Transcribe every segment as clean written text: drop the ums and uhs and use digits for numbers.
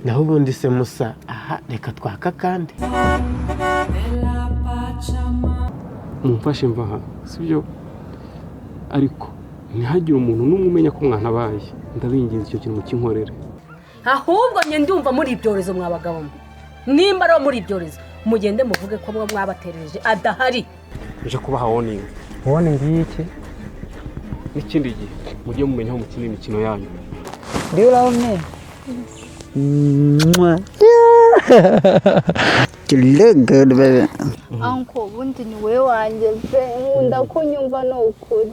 Naho ubundi se Musa, aha reka twaka kandi. Mumfashe mvaha, sibyo? Ariko ntihagire umuntu n'umwe umenya ko mwantabaye. Ndabinginze icyo kintu mukinkorere. Ahubwo njye ndumva muri ibyorezo mwa bagabo mwe. Nimba ari muri ibyorezo mugende muvuge ko mwe mwabaterereje adahari. Nje kubaha warning. Warning y'iki? N'ikindi gihe mujye mumenya aho mukina imikino yanyu. Do you love me? Mwah. You look good, baby. Uncle, ubundi ni wowe wanjye pe, nkunda ko unyumva ni ukuri.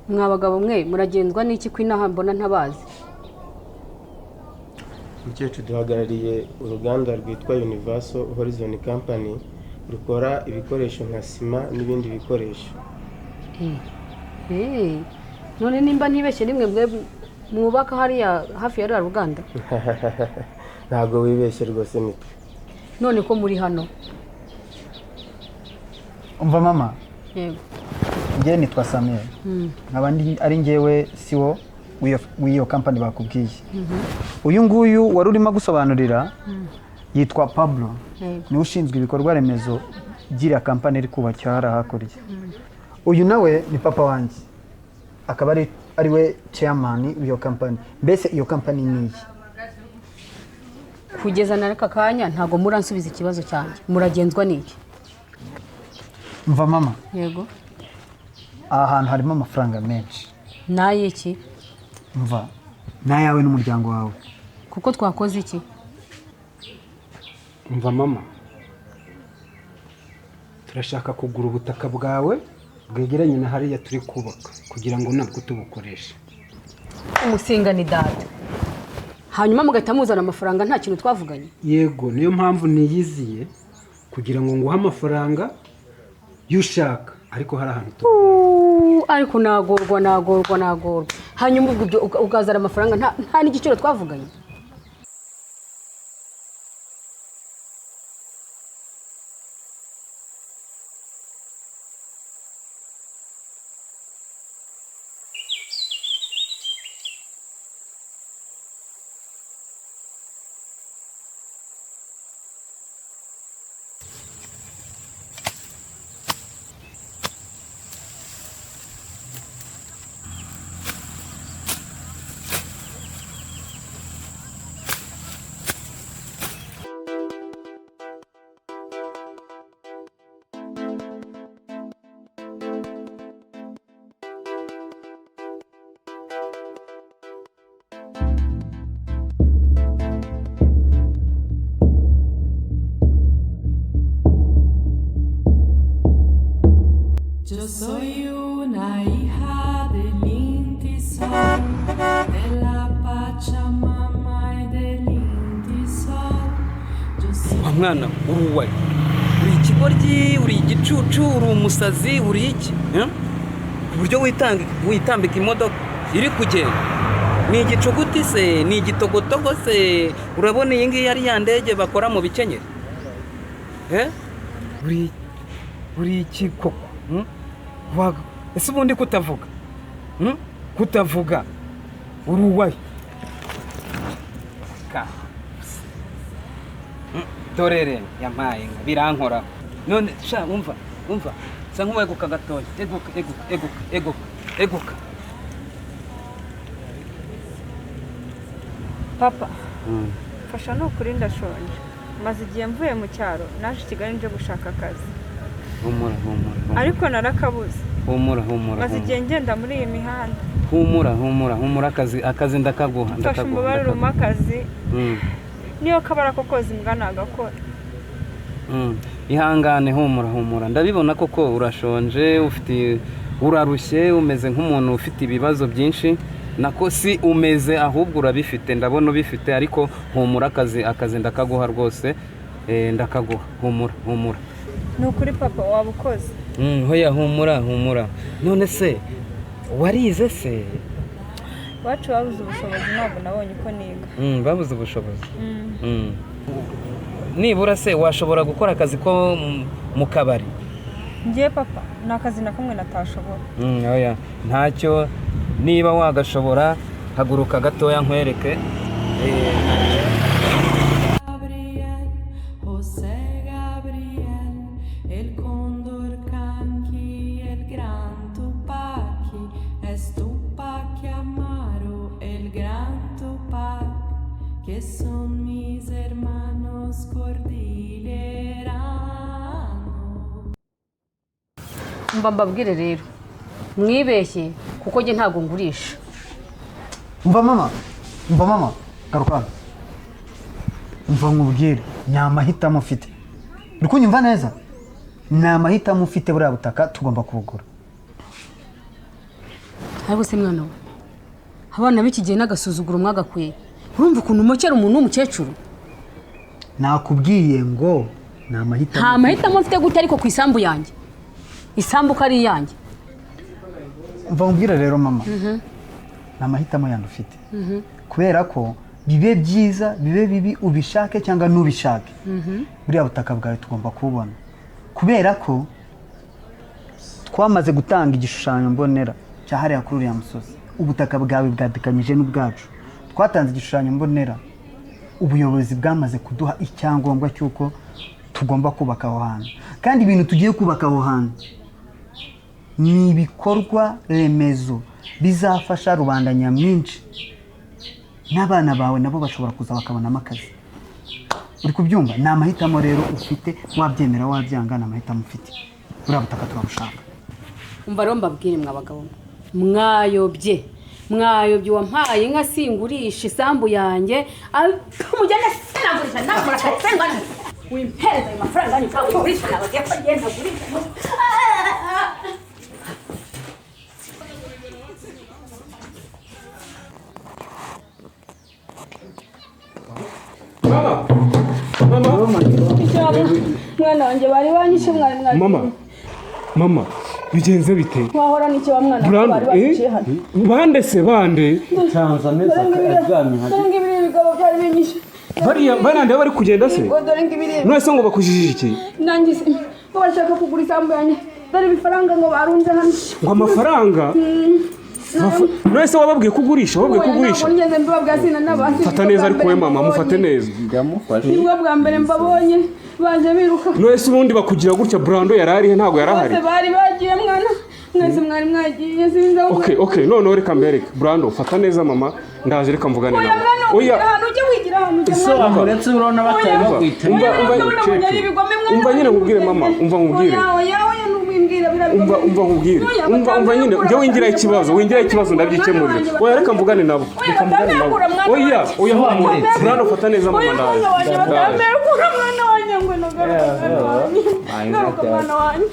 Mwa bagabo mwe muragenzwa n'iki ko inaha mbona ntabazi? Mukecuru, duhagarariye uruganda rwitwa Universal Horizon Company rukora ibikoresho nka sima n'ibindi bikoresho. None nimba ntibeshye nimwe mwe mwubaka hariya hafi ya ruriya ruganda? Ntabwo wibeshye rwose nitwe. None ko muri hano? Umva mama. Yego. Njye nitwa Samuel. Nkaba ari njyewe siwo w'iyo company bakubwiye. Uyu nguyu wari urimo gusobanurira yitwa Pablo. Niwe ushinzwe ibikorwa remezo by'iriya company iri kubakira hariya hakurya. Uyu nawe ni papa wanjye, akaba ari we chairman w'iyo company. Mbese iyo company ni iyi. Kugeza na aka kanya ntabwo muransubiza ikibazo cyanjye. Muragenzwa n'iki? Mva mama. Yego. Aha hantu harimo amafaranga menshi. N'ayiki? Mva, n'ayawe n'umuryango wawe. Kuko twakoze iki? Mva mama, turashaka kugura ubutaka bwawe bwegeranye na hariya turi kubaka kugira ngo nabwo tubukoreshe. Umusinga ni data. Hanyuma mugahita muzana amafaranga nta kintu twavuganye? Yego, niyo mpamvu niyiziye kugira ngo nguhe amafaranga y'ushaka, ariko hari ahantu tu. Ariko nagorwa nagorwa nagorwa. Hanyuma ubwo ukazana amafaranga nta n'igiciro twavuganye. Yo soy una hija del Inti Sol, de la Pachamama y del Inti Sol. Yo soy Wa mwana uruwaye, uri ikigoryi, uri igicucu, uri umusazi, uri iki? Ku buryo witambika imodoka iri kugenda. Ni igicuguti se, ni igitogotogo se? Urabona iyi ngiyi ari ya ndege bakora mu bikenyeri? Uri iki koko? Ese ubundi kutavuga? Kutavuga uruwaye. Dorere yampaye inka birankora. None sha umva umva sa nkuweguka gatoya. Eguka eguka eguka eguka eguka. Papa, mfasha ni ukuri ndashonje. Maze igihe mvuye mu cyaro naje i Kigali nje gushaka akazi. Humura humura. Ariko narakabuze. Humura, humura. Maze igihe ngenda muri iyi mihanda. Humura, humura, humura, akazi ndakaguha. Mfasha umubare urimo akazi. Niyo kabara ko koza imbwa nagakora. Ihangane, humura, humura. Ndabibona koko urashonje, ufite urarushye, umeze nk'umuntu ufite ibibazo byinshi. Nako si umeze ahubwo urabifite, ndabona ubifite, ariko humura, akazi ndakaguha rwose. Ndakaguha, humura, humura. Ni ukuri papa waba ukoze. Hoya, humura, humura. None se warize se? Iwacu babuze ubushobozi, ntabwo nabonye uko niga. Babuze ubushobozi. Nibura se washobora gukora akazi ko mu kabari? Ngiye papa, ni akazi na kamwe natashobora. Oya, ntacyo, niba wagashobora haguruka gatoya nkwereke. Gabriel, José Gabriel, el cóndor Canqui, el gran Tupaki, es Tupac Amaru, el gran Tupac, que son mis hermanos cordilleranos. Mba mbabwire rero, mwibeshye kuko njye ntabwo ngurisha. Umva mama, umva mama, garuka hano. Umva nkubwire, ni amahitamo ufite. Uri kunyumva neza? Ni amahitamo ufite, buriya butaka tugomba kubugura. Ariko se mwana we, abana b'iki gihe n'agasuzuguro mwagakwiye. Urumva ukuntu umukera umuntu w'umukecuru? Nakubwiye ngo ni amahitamo. Nta mahitamo mfite gute ariko ku isambu yanjye? Isambu ko ari iyanjye. Umva nkubwire rero mama, ni amahitamo yandi ufite. Kubera ko bibe byiza, bibe bibi, ubishake cyangwa ntubishake, buriya butaka bwawe tugomba kububona. Kubera ko twamaze gutanga igishushanyo mbonera cya hariya kuri uriya musozi. Ubutaka bwawe bwadikanyije n'ubwacu. Twatanze igishushanyo mbonera, ubuyobozi bwamaze kuduha icyangombwa cy'uko tugomba kubaka aho hantu. Kandi ibintu tugiye kubaka aho hantu ni ibikorwa remezo bizafasha rubanda nyamwinshi, n'abana bawe nabo bashobora kuza bakabonamo akazi. Uri kubyumva? Ni amahitamo rero ufite, wabyemera wabyanga, ni amahitamo ufite. Buriya butaka turabushaka. Umva rero mbabwire mwa bagabo, mwayobye, mwayobye. Wampaye inka singurisha isambu yanjye, mugende sinagurisha, ntabwo sengwa wimpereza ayo mafaranga yanyu, ntabwo ngurisha, nababwiye ko ngiye ntagurisha. Mama! Mama! Mwana wanjye bari banyishe, mwari mwari. Mama! Mama! Bigenze bite? Wahora n'icyo wa mwana bari banyishe hano. Bande se bande? Nsanze amezi aryamye hano. Dore ngibiri ibigabo byari binyishe. Bariya barande bari kugenda se? Dore ngibiri. None se ngo bakujijije iki? Nanjye se ngo bashaka kugura isambu yanjye. Dore ibifaranga ngo barunze hano. Ngo amafaranga? None se wababwiye kugurisha? Wababwiye kugurisha? Ntabwo nigeze mbibabwira, sina n'abantu. Fata neza ariko we mama, mufate neza. Ndamufashe. Nibwo bwa mbere mbabonye baje biruka. None se ubundi bakugira gutya, Brando yari arihe? Ntabwo yarahari. Bose bari bagiye mwana. Mwese mwari mwagiye sinzi aho. Okay, okay, noneho reka mbereke. Brando, fata neza mama, ndaje reka mvugane nawe. Oya mwana, ujye wigira ahantu ujya mwana. Uretse urabona batari bakwita. Umva nyine nkubwire mama, umva nkubwire. Oya oya, nubimbwira birabikomeye. Umva nkubwire. Umva nyine, ujye wingira ikibazo, wingira ikibazo ndabyikemurira. Oya reka mvugane nabo. Reka mvugane nabo. Oya, oya humura. Brando, fata neza mama, ndaje. Batamekura mwana wanjye ngo nagaruka mwana wanjye. Garuka mwana wanjye.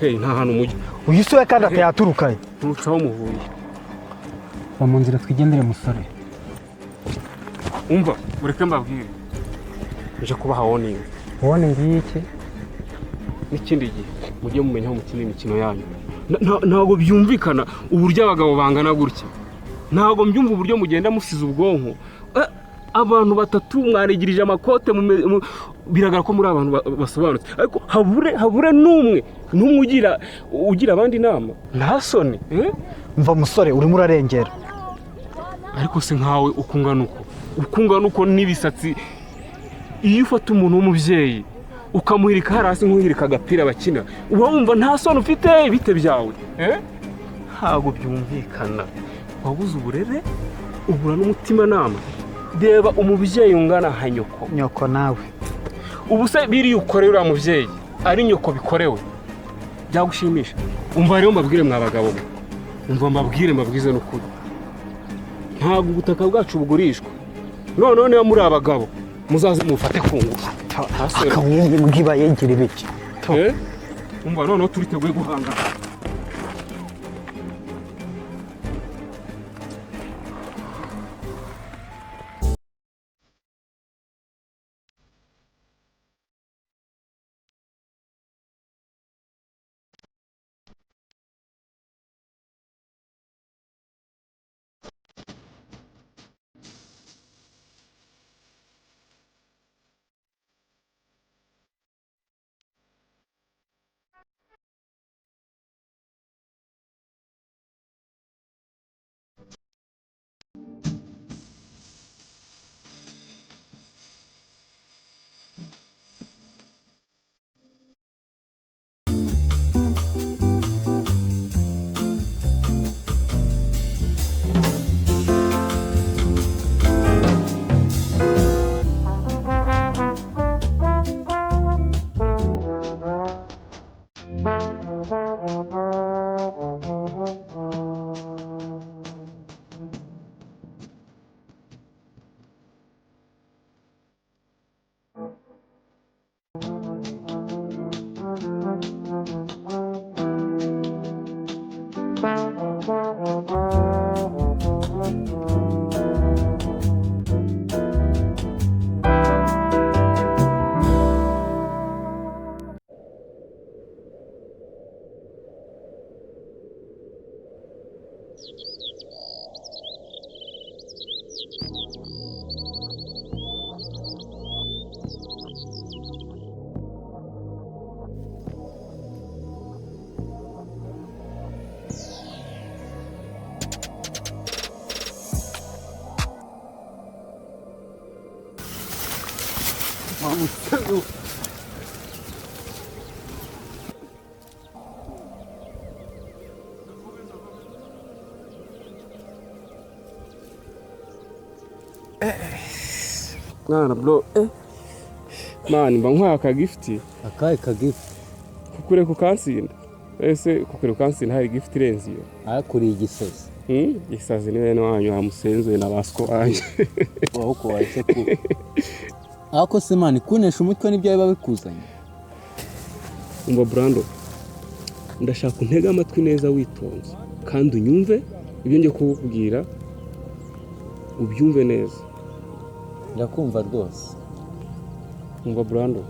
Hey, nta hantu mujya. Uyu se kandi atayaturukaye. Ntucaho muvuye. Va mu nzira twigendere musore. Umva, mureke mbabwire. Nje kubaha warning. Warning y'iki? N'ikindi gihe mujye mumenya aho mukina imikino yanyu. Ntabwo byumvikana uburyo abagabo bangana gutya. Ntabwo mbyumva uburyo mugenda musize ubwonko. Abantu batatu mwarigirije amakote, biragaragara ko muri abantu basobanutse, ariko habure n'umwe ugira abandi inama. Nta soni. Mva musore, urimo urarengera. Ariko se nkawe ukungana uko n'ibisatsi, iyo ufata umuntu w'umubyeyi ukamuhirika hasi nk'uhirika agapira bakina, uba wumva nta soni ufite bite byawe? Ntabwo byumvikana. Wabuze uburere, ubura n'umutimanama. Reba umubyeyi ungana nka nyoko. Nyoko nawe. Ubu se biriya ukorera uriya mubyeyi ari nyoko bikorewe byagushimisha? Umva rero mbabwire mwa bagabo mwe, umva mbabwire, mbabwize n'ukuri, ntabwo ubutaka bwacu bugurishwa. Noneho niba muri abagabo muzaze mufate ku ngufu. Akamwingi mbwiba yegira ibiki? Eh? Umva, noneho turiteguye guhangana. Mwana bro, man, mba nkwaye akagifuti. Akahe kagifuti? Kukureka ukansinda. Ese kukureka ukansinda hari gifuti irenze iyo? Akuriye igisazi. Gisazi ni bene wanyu wamusenzuye na basiko wanyu. Ahubwo wahise ku ako se man, kunesha umutwe nibyo biba bikuzanye. Umva Brando, ndashaka untege amatwi neza witonze kandi unyumve ibyo ngiye kukubwira, ubyumve neza. Ndakumva rwose. Umva Brando,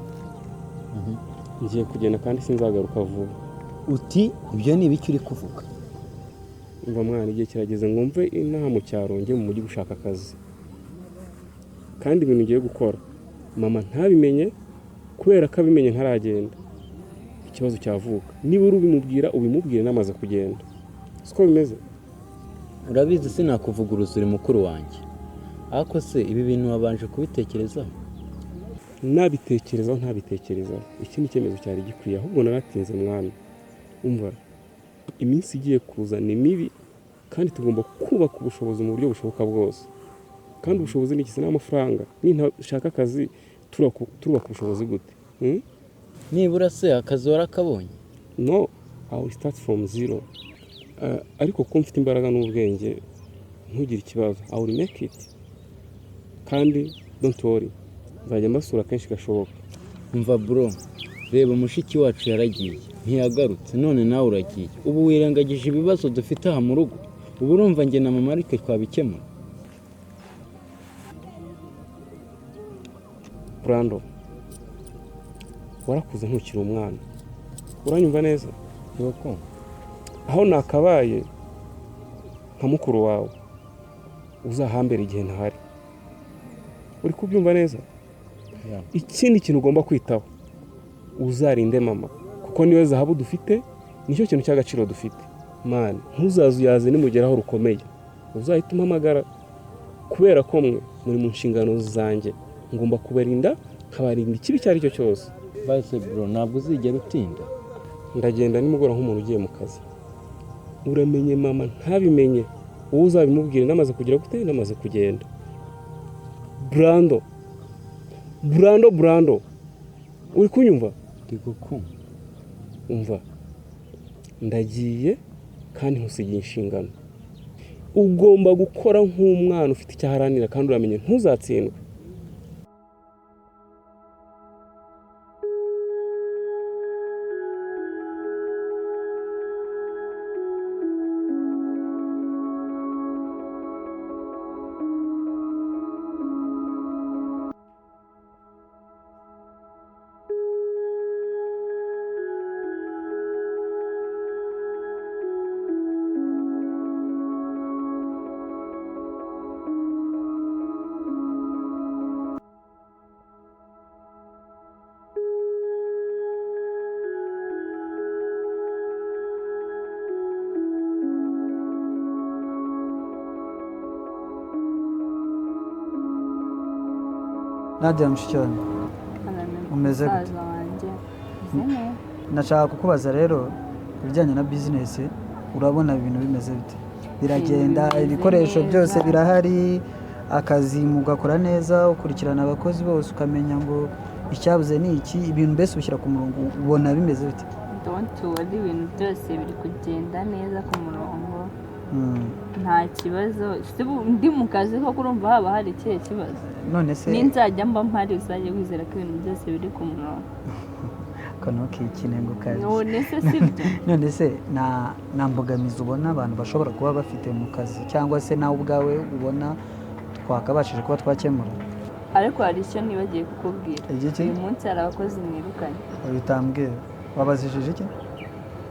ngiye kugenda kandi sinzagaruka vuba. Uti ibyo ni ibiki uri kuvuga? Umva mwana, igihe kirageze ngo mve inaha mu cyaro njye mu mujyi gushaka akazi. Kandi ibintu ngiye gukora mama ntabimenye, kubera ko abimenye ntaragenda ikibazo cyavuka. Niba uri ubimubwira ubimubwire namaze kugenda, siko bimeze? Urabizi sinakuvuguruza, uri mukuru wanjye. Ariko se ibi bintu wabanje kubitekerezaho? Nabitekerezaho ntabitekerezaho, iki ni icyemezo cyari gikwiye, ahubwo naratinze mwana. Umva, iminsi igiye kuza ni mibi kandi tugomba kubaka ubushobozi mu buryo bushoboka bwose. Kandi ubushobozi ni iki? Ni amafaranga. Nintashaka akazi turubaka ubushobozi gute? Nibura se akazi warakabonye? No, I will start from zero. Ariko kuko mfite imbaraga n'ubwenge, ntugire ikibazo, I will make it. Kandi don't worry, nzajya mbasura kenshi gashoboka. Umva bro, reba mushiki wacu yaragiye ntiyagarutse, none nawe uragiye. Ubu wirengagije ibibazo dufite aha mu rugo. Ubu urumva njye na mama ariko twabikemura. Brando, warakuze ntukiri umwana, uranyumva neza? Yego. Aho nakabaye nka mukuru wawe uzahambera igihe ntahari, uri kubyumva neza? Ikindi kintu ugomba kwitaho, uzarinde mama, kuko niwe zahabu dufite, nicyo kintu cy'agaciro dufite. Man, ntuzazuyaze nimugeraho rukomeye uzahita umpamagara, kubera ko mwe muri mu nshingano zanjye, ngomba kubarinda nkabarinda ikibi icyo ari cyo cyose. Base bro, ntabwo uzigera utinda. Ndagenda nimugora nk'umuntu ugiye mu kazi. Uramenye mama ntabimenye, wowe uzabimubwire namaze kugira gute, namaze kugenda. Brando, Brando, Brando, Uri kunyumva? Ndi kukumva. Umva, ndagiye kandi nkusigiye inshingano. Ugomba gukora nk'umwana ufite icyo aharanira kandi uramenye ntuzatsindwe. Nadia mushiki wanjye, umeze gute? Musaza wanjye meze neza. Nashaka kukubaza rero ibijyanye na bizinesi, urabona ibintu bimeze bite? Biragenda, Ibintu bimeze ibikoresho neza. byose birahari, akazi mugakora neza, ukurikirana abakozi bose ukamenya ngo icyabuze ni iki, ibintu mbese ubishyira ku murongo, ubona bimeze bite? Don't worry, ibintu byose biri kugenda neza ku murongo. Nta kibazo. Si ndi mu kazi ko kurumva haba hari ikihe kibazo? None se Ninzajya mba mpari uzajya wizera ko ibintu byose biri ku murongo. Ko ntukikine ngo kazi. None se sibyo? None se nta mbogamizi ubona abantu bashobora kuba bafite mu kazi, cyangwa se nawe ubwawe ubona twakabashije kuba twakemura? Ariko hari icyo nibagiye kukubwira. Igiki? Uyu munsi hari abakozi mwirukanye. Bitambwira, wabazijije iki?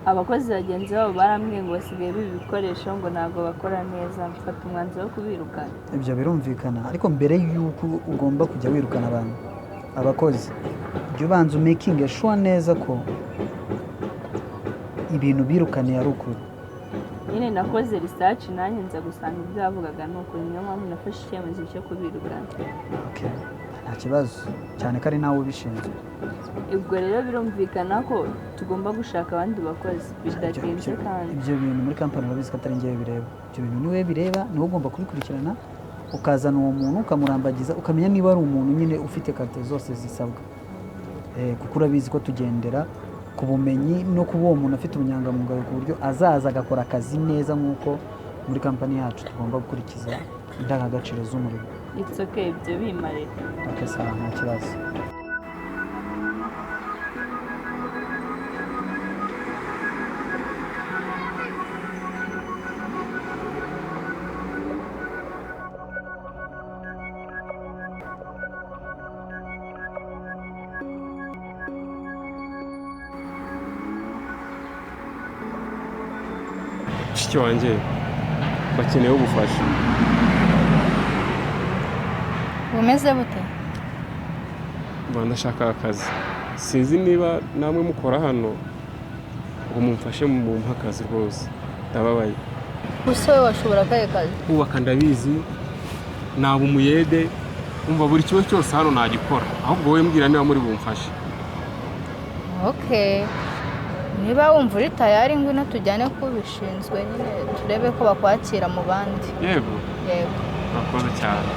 Abakozi bagenzi babo barambwiye ngo basigaye biba ibikoresho, ngo ntabwo bakora neza, mfata umwanzuro wo kubirukana. Ibyo birumvikana, ariko mbere y'uko ugomba kujya wirukana abantu, abakozi, jya ubanza umekinge shuwa neza ko ibintu birukaniye ari ukuri. Nyine nakoze research nanjye nza gusanga ibyo bavugaga ni ukuri, niyo mpamvu nafashe icyemezo cyo kubirukana. Okay. Nta kibazo, cyane ko ari nawe ubishinzwe. Ubwo rero birumvikana ko tugomba gushaka abandi bakozi bidatinze kandi. Ibyo bintu muri kampani urabizi ko atari njyewe bireba. Ibyo bintu niwe bireba, niwe ugomba kubikurikirana, ukazana uwo muntu ukamurambagiza, ukamenya niba ari umuntu nyine ufite karite zose zisabwa. Kuko urabizi ko tugendera ku bumenyi no kuba uwo muntu afite ubunyangamugayo ku buryo azaza agakora akazi neza nk'uko muri kampani yacu tugomba gukurikiza indangagaciro z'umurimo. It's okay, ibyo bimarira. Okay, sawa, nta kibazo. Mushiki wanjye, bakeneye ubufasha. Bumeze bute? Mba ndashaka akazi, sinzi niba namwe mukora hano ngo mumfashe mumpe akazi, rwose ndababaye. Gusa wowe washobora akahe kazi? Kubaka ndabizi, naba umuyede, umva buri kimwe cyose hano nagikora, ahubwo wowe mbwira niba muri bumfashe. Okay, niba wumva uri tayari ngwino tujyane kubishinzwe nyine turebe ko bakwakira mu bandi. Yego. Yego. Urakoze cyane.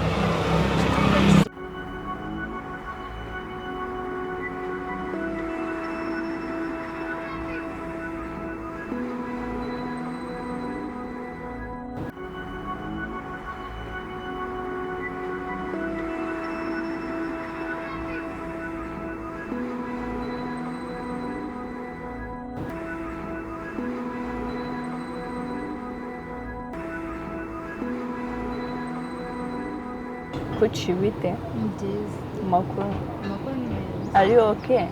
Kuki bite? Ni byiza. Amakuru? Amakuru ni meza. Are you okay?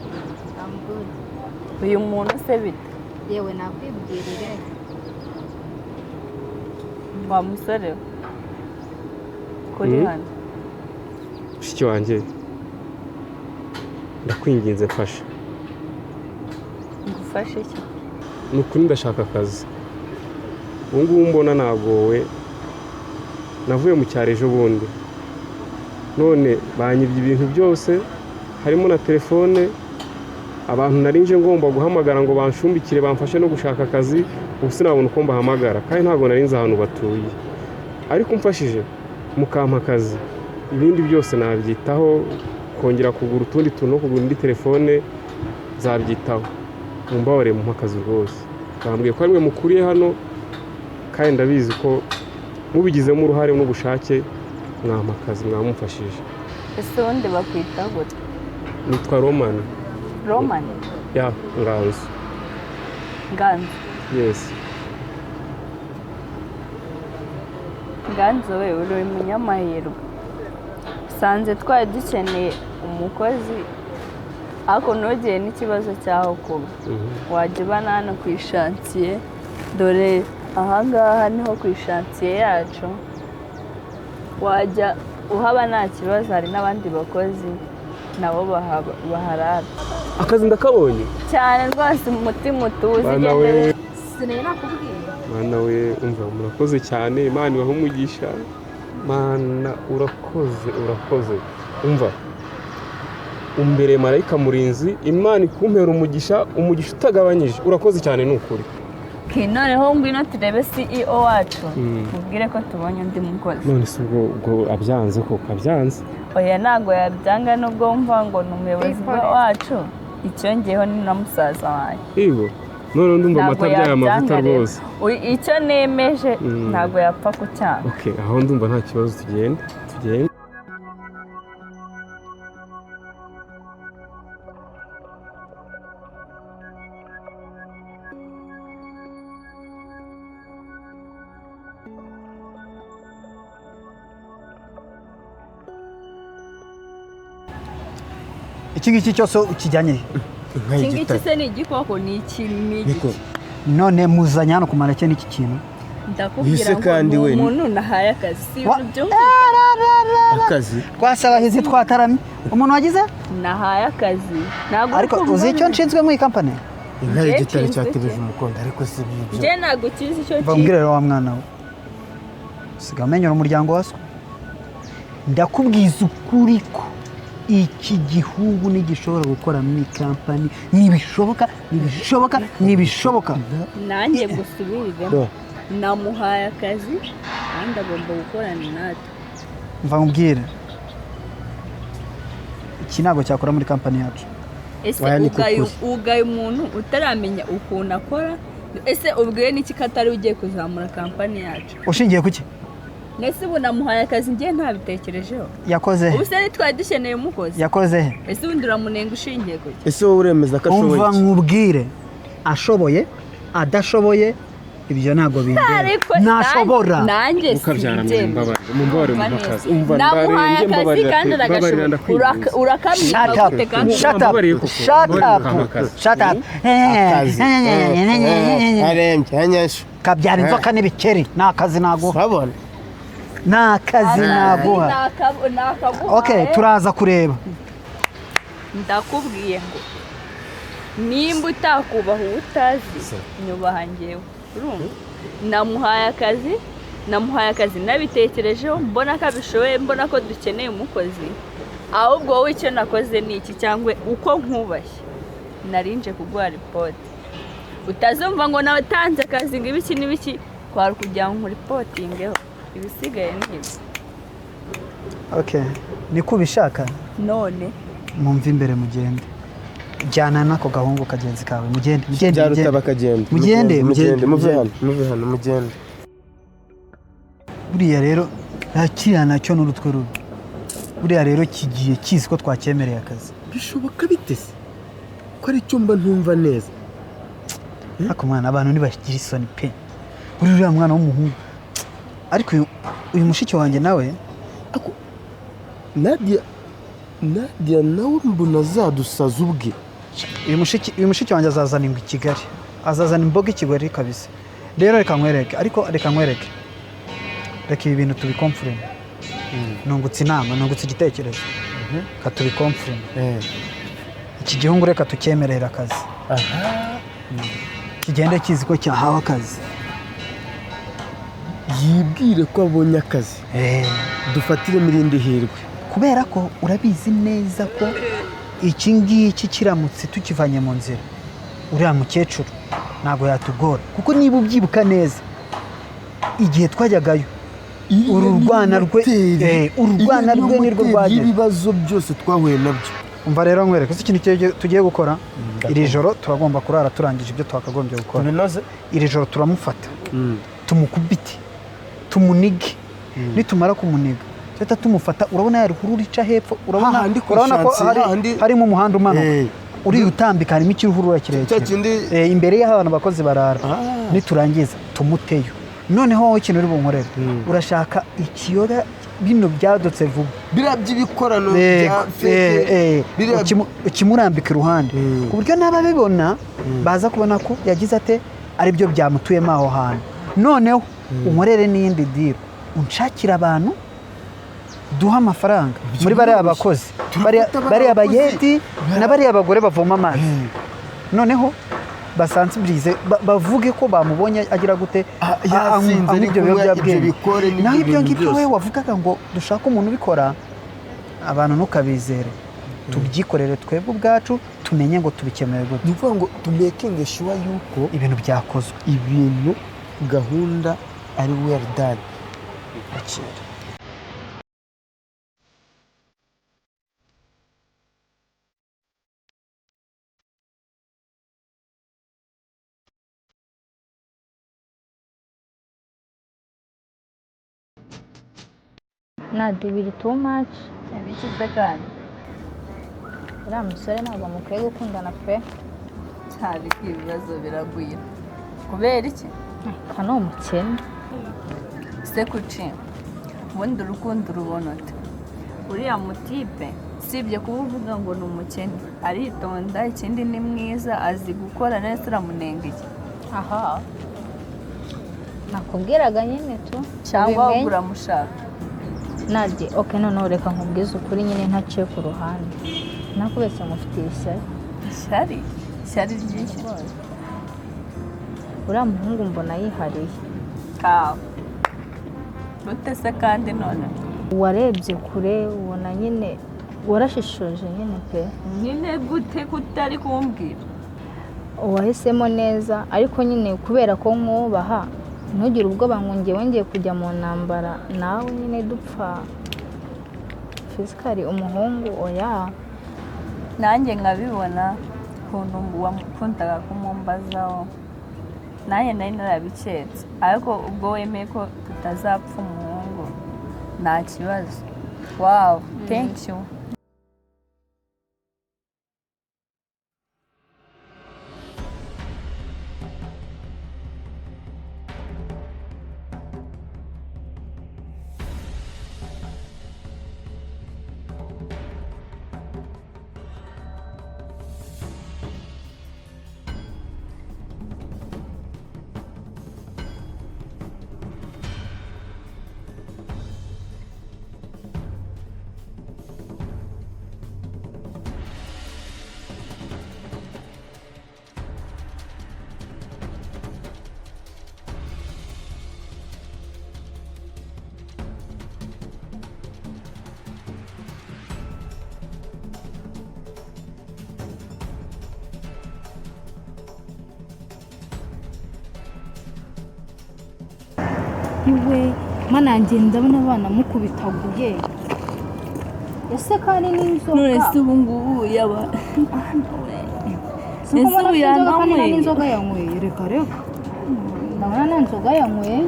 I'm good. Uyu muntu se bite? Yewe nakwibwirire. Wa musore we, kuri hano. Mushiki wanjye, ndakwinginze mfasha. Ngufashe iki? Ni ukuri ndashaka akazi. Ubu ngubu mbona nagowe, navuye mu cyaro ejo bundi, none banyibye ibintu byose harimo na telefone. Abantu nari nje ngomba guhamagara ngo banshumbikire bamfashe no gushaka akazi, ubu sinabona uko mbahamagara kandi ntabwo nari nzi ahantu batuye. Ariko umfashije mukampa akazi, ibindi byose nabyitaho, Kongera kugura utundi tuntu no kugura indi telefone nzabyitaho. Mumbabarire mumpe akazi rwose. Bambwiye ko ari mwe mukuriye hano, kandi ndabizi ko mubigizemo uruhare n'ubushake mwampa akazi, mwamumfashije. Ese ubundi bakwita gute? Nitwa Romani. Romani? Ya Nganzo. Nganzo? Yes. Nganzo we, uri umunyamahirwe. Usanze twari dukeneye umukozi, ariko ntugire n'ikibazo cy'aho kuba. Wajya ubana hano ku ishansiye, dore ahangaha niho ku ishansiye yacu. Wajya uhaba nta kibazo, hari n'abandi bakozi nabo baharara. Akazi ndakabonye cyane rwose, umutima utuze. Bana we. Sinari nakubwiye. Mana we, umva, murakoze cyane, Imana ibahe umugisha. Mana urakoze, urakoze. Umva, umbereye marayika murinzi, Imana ikumpera umugisha, umugisha utagabanyije. Urakoze cyane ni ukuri. Okay, noneho ngwino turebe CEO wacu, mubwire ko tubonye undi mukozi. None se ubwo abyanze koko, abyanze? Oya, ntabwo yabyanga, nubwo wumva ngo ni umuyobozi wacu, icyongeyeho ni na musaza wanjye. Yego, none ndumva Ntabwo amata abyaye amavuta yabyanga rero. rwose. Icyo nemeje ntabwo yapfa kucyanga. Okay, aho ndumva nta kibazo, tugende tugende. Iki ngiki cyose ukijyanye he? Inka Iki ngiki y'igitare. se ni igikoko? Ni iki? Ni Niko. igiki? None muzanye hano kumara iki n'iki kintu? Ndakubwira Ese ngo kandi ni we umuntu nahaye akazi, si ibintu byumvikana. Akazi. Twasabahizi twataramye, umuntu wagize Nahaye akazi, ntabwo uri ariko kumva uzi icyo neza. nshinzwe muri iyi kampani? Inka Njye y'igitare nshinzwe cyatebeje iki? umukondo, ariko si ibyo. Njye ntabwo ukizi icyo Mva mbwire rero wa mwana we, siga amenyera umuryango wa so. Ndakubwiza ukuri ko iki gihugu ntigishobora gukora muri kampani. Ntibishoboka, ntibishoboka, ntibishoboka. Nanjye gusubiriremo. Do. Namuhaye akazi kandi agomba gukorana natwe. Mva nkubwire, iki ntabwo cyakora muri kampani yacu. Ese Oya, ni ugaye kukuri. ugaye umuntu utaramenya ukuntu akora? Ese ubwiwe n'iki ko atari ugiye kuzamura kampani yacu? Ushingiye ku ki? Nese ubu namuhaye akazi njye ntabitekerejeho? Yakoze he? Ubu se ntitwari dukeneye umukozi? Yakoze he? Ese ubundi uramunenga ushingiye ku ki? Ese wowe uremeza ko ashoboye Umva iki? nkubwire, ashoboye adashoboye, ibyo ntabwo bindeba. Ariko Ntashobora. Nanjye Mukabyara mwe, simbyemera. mumbabarire, mumbabarire Umva mumpe neza. akazi. Umva, Namuhaye ndarembye, akazi mbabarira kandi pe, mbabarira, aragashobora. ndakwinginze. Urakamwita Shut up. gute kandi? Shut up. Mbabarire koko, Shut mbabarire up. ukampa akazi. Shut up. Akazi. Arembye, anyasha. Kabyara inzoka n'ibikeri. Ni akazi naguha. Urabona? Ni akazi naguha. Nakaguhaye. Okay, turaza kureba. Ndakubwiye ngo nimba utakubaha uwo utazi, nyubaha njyewe. Urumva, namuhaye akazi, namuhaye akazi nabitekerejeho, mbona ko abishoboye, mbona ko dukeneye umukozi. Ahubwo wowe icyo nakoze ni iki? Cyangwa uko nkubashye narinje kuguha ripoti, utazumva ngo natanze akazi ngo ibiki n'ibiki. Kwari ukugira ngo nkuripotingeho, ibisigaye ni ibi. Okay, niko ubishaka. None Mumve imbere, mugende. Jyana n'ako gahungu kagenzi kawe, mugende, mugende. Byaruta Mugende. bakagenda. Mugende, mugende, mugende. Muve hano, muve hano, mugende. Buriya rero nta kiriya nacyo n'urutwe rubi. Buriya rero kigiye kizi ko twacyemereye akazi. Bishoboka bite se? Ko ari cyo mba ntumva neza. Ariko mwana, abantu ntibagira isoni pe. Buriya uriya mwana w'umuhungu, ariko uyu mushiki wanjye nawe. Ako Nadia, Nadia nawe mbona azadusaza ubwe. Uyu mushiki wanjye azazana ingwe i Kigali, azazana imboga i Kigali kabisa. Rero reka nkwereke, ariko reka nkwereke, reka ibi bintu tubikomfurime. Nungutse inama, nungutse igitekerezo, reka tubikomfurime. Iki gihungu reka tucyemerere akazi, kigende kizi ko cyahawe akazi. Yibwire ko abonye akazi. Dufatiremo irindi hirwe. Kubera ko urabizi neza ko iki ngiki kiramutse tukivanye mu nzira, uriya mukecuru ntabwo yatugora, kuko niba ubyibuka neza, igihe twajyagayo Ururwana rwe, ururwana rwe nirwo rwagize ibibazo byose twahuye nabyo. Umva rero nkwereke se ikintu tugiye gukora. Iri joro turagomba kurara turangije ibyo twakagombye gukora. Tubinoze. Iri joro turamufata, tumukubite, tumunige. Nitumara kumuniga tuhita tumufata. Urabona ya ruhurura ica hepfo, urabona, Hahandi ku urabona ko shansi, hari, harimo umuhanda umanuka uriya utambika, harimo ikiruhurura kirekire Cya kindi- Imbere y'aho abantu abakozi barara. Niturangiza tumuteyo. Noneho wowe ikintu uri bunkorere, urashaka ikiyoga bino byadutse vuba, biriya by'ibikorano bya fake, biriya ukimurambika iruhande ku buryo n'ababibona baza kubona ko yagize ate, aribyo byamutuyemo aho hantu. Noneho unkorere n'iyindi deal, unshakire abantu duha amafaranga muri bariya bakozi, bariya bariya bariya bakozi. Bayedi na bariya bagore bavoma amazi. Noneho basansibilize, bavuge ko bamubonye agira gute, Yasinze, anywa ari ibyo kunywa ibyo biyobyabwenge. bikore n'ibyo Naho ibyo bintu ngibyo byose. wowe wavugaga ngo dushake umuntu ubikora, abantu ntukabizere, tubyikorere twebwe ubwacu, tumenye ngo tubikemuye gute. Ni ukuvuga ngo tumekinge shuwa yuko ibintu byakozwe, ibintu gahunda ari well done. Akira. Nadi, biri too much. Ibiki se kandi? Uriya musore ntabwo mukwiye gukundana pe. Cyane ko ibibazo biragwira. Kubera iki? Aka ni umukene. Se kuki? Ubundi urukundo urubona ute? Uriya mutipe usibye kuba uvuga ngo ni umukene, aritonda, ikindi ni mwiza, azi gukora neza, uramunenga iki? Aha nakubwiraga nyine tu. Cyangwa ubimenye. uramushaka? Nadi, ok, noneho reka nkubwize ukuri nyine ntaciye ku ruhande, nakubeshya, mufitiye ishyari. Ishyari? Ishyari ry'iki? Uriya muhungu mbona yihariye. Kawe gute se kandi none? Warebye kure, ubona nyine warashishoje nyine pe. Nyine gute kutari kumbwira? Wahisemo neza, ariko nyine kubera ko nkubaha, ntugire ubwoba ngo ngewe ngiye kujya mu ntambara nawe nyine dupfa physically umuhungu, oya. Nanjye nkabibona ukuntu wakundaga kumumbazaho, nanjye nari narabiketse, ariko ubwo wemeye ko tutazapfa umuhungu nta kibazo. Wow, thank you. Iwe mana yanjye, ndabona abana mukubitaguye ese kandi n'inzoga. None se ubu ngubu yaba Si uko mbona Ese afite inzoga kandi nta yanyweye? n'inzoga yanyweye. Reka reka, ndabona nta nzoga yanyweye.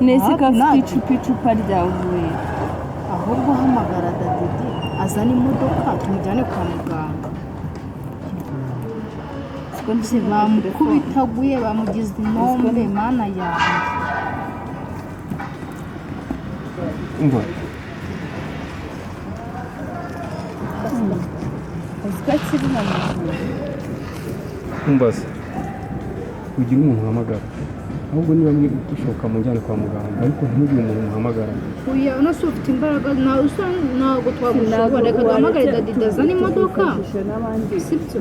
Nese ko afite Ntabwo. icupa ryavuye. Ahubwo hamagara dadidi azane imodoka tumujyane kwa muganga. Bamukubitaguye, bamugize inombe, mana yanjye. Umva. Uzi ko akiri na muzima. Umbaze ugira umuntu uhamagara, ahubwo niba bishoboka mujyane kwa muganga, ariko ntugire umuntu muhamagara. Oya, uno si ufite imbaraga ntawe usa, ntabwo twagushobora. Reka duhamagare dadidi azane imodoka, sibyo?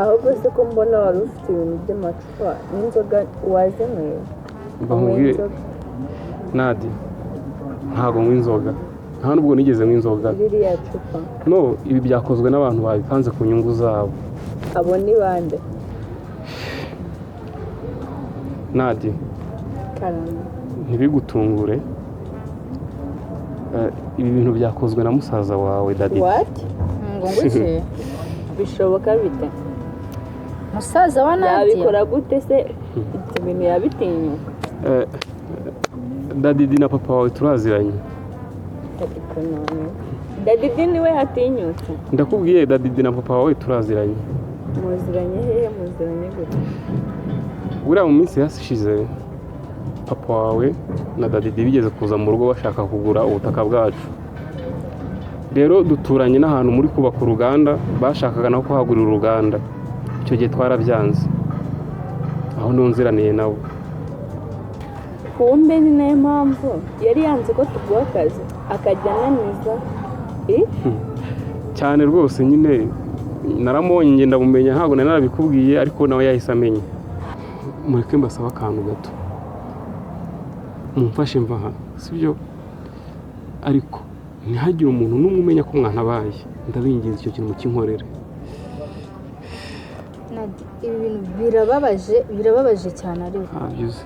Ahubwo se ko mbona wari ufite ibintu by'amacupa n'inzoga, wazinyweye? Mva nkubwire Nadi, ntabwo nywa inzoga, nta nubwo nigeze nywa inzoga. Ririya cupa? No, ibi byakozwe n'abantu babipanze ku nyungu zabo. Abo ni bande? Nadi, Karame. ntibigutungure. Ibi bintu byakozwe na musaza wawe Dadi. What? Ngo nguke? Bishoboka bite? Musaza wa Nadia? Yabikora gute se? Ibyo bintu yabitinyuka? Dadidi na papa wawe turaziranye. Ariko none Dadidi niwe yatinyutse? Ndakubwiye, Dadidi na papa wawe turaziranye. Muziranye hehe? Muziranye gute? Buriya mu minsi yashize papa wawe na Dadidi bigeze kuza mu rugo bashaka kugura ubutaka bwacu. Rero duturanye n'ahantu muri kubaka uruganda, bashakaga no kuhagurira uruganda. Icyo gihe twarabyanze, aho nunziraniye nabo. Kumbe ni nayo mpamvu yari yanze ko tuguha akazi, akajya ananiza. Cyane rwose nyine naramubonye, ngenda mumenya, ntabwo nari narabikubwiye, ariko nawe yahise amenya. Mureke mbasaba akantu gato, mumfashe mva aha, sibyo? Ariko ntihagire umuntu n'umwe umenya ko mwantabaye. Ndabinginze, icyo kintu mukinkorere. Nadia, ibi bintu birababaje, birababaje cyane, ariko Ntabyo uzi.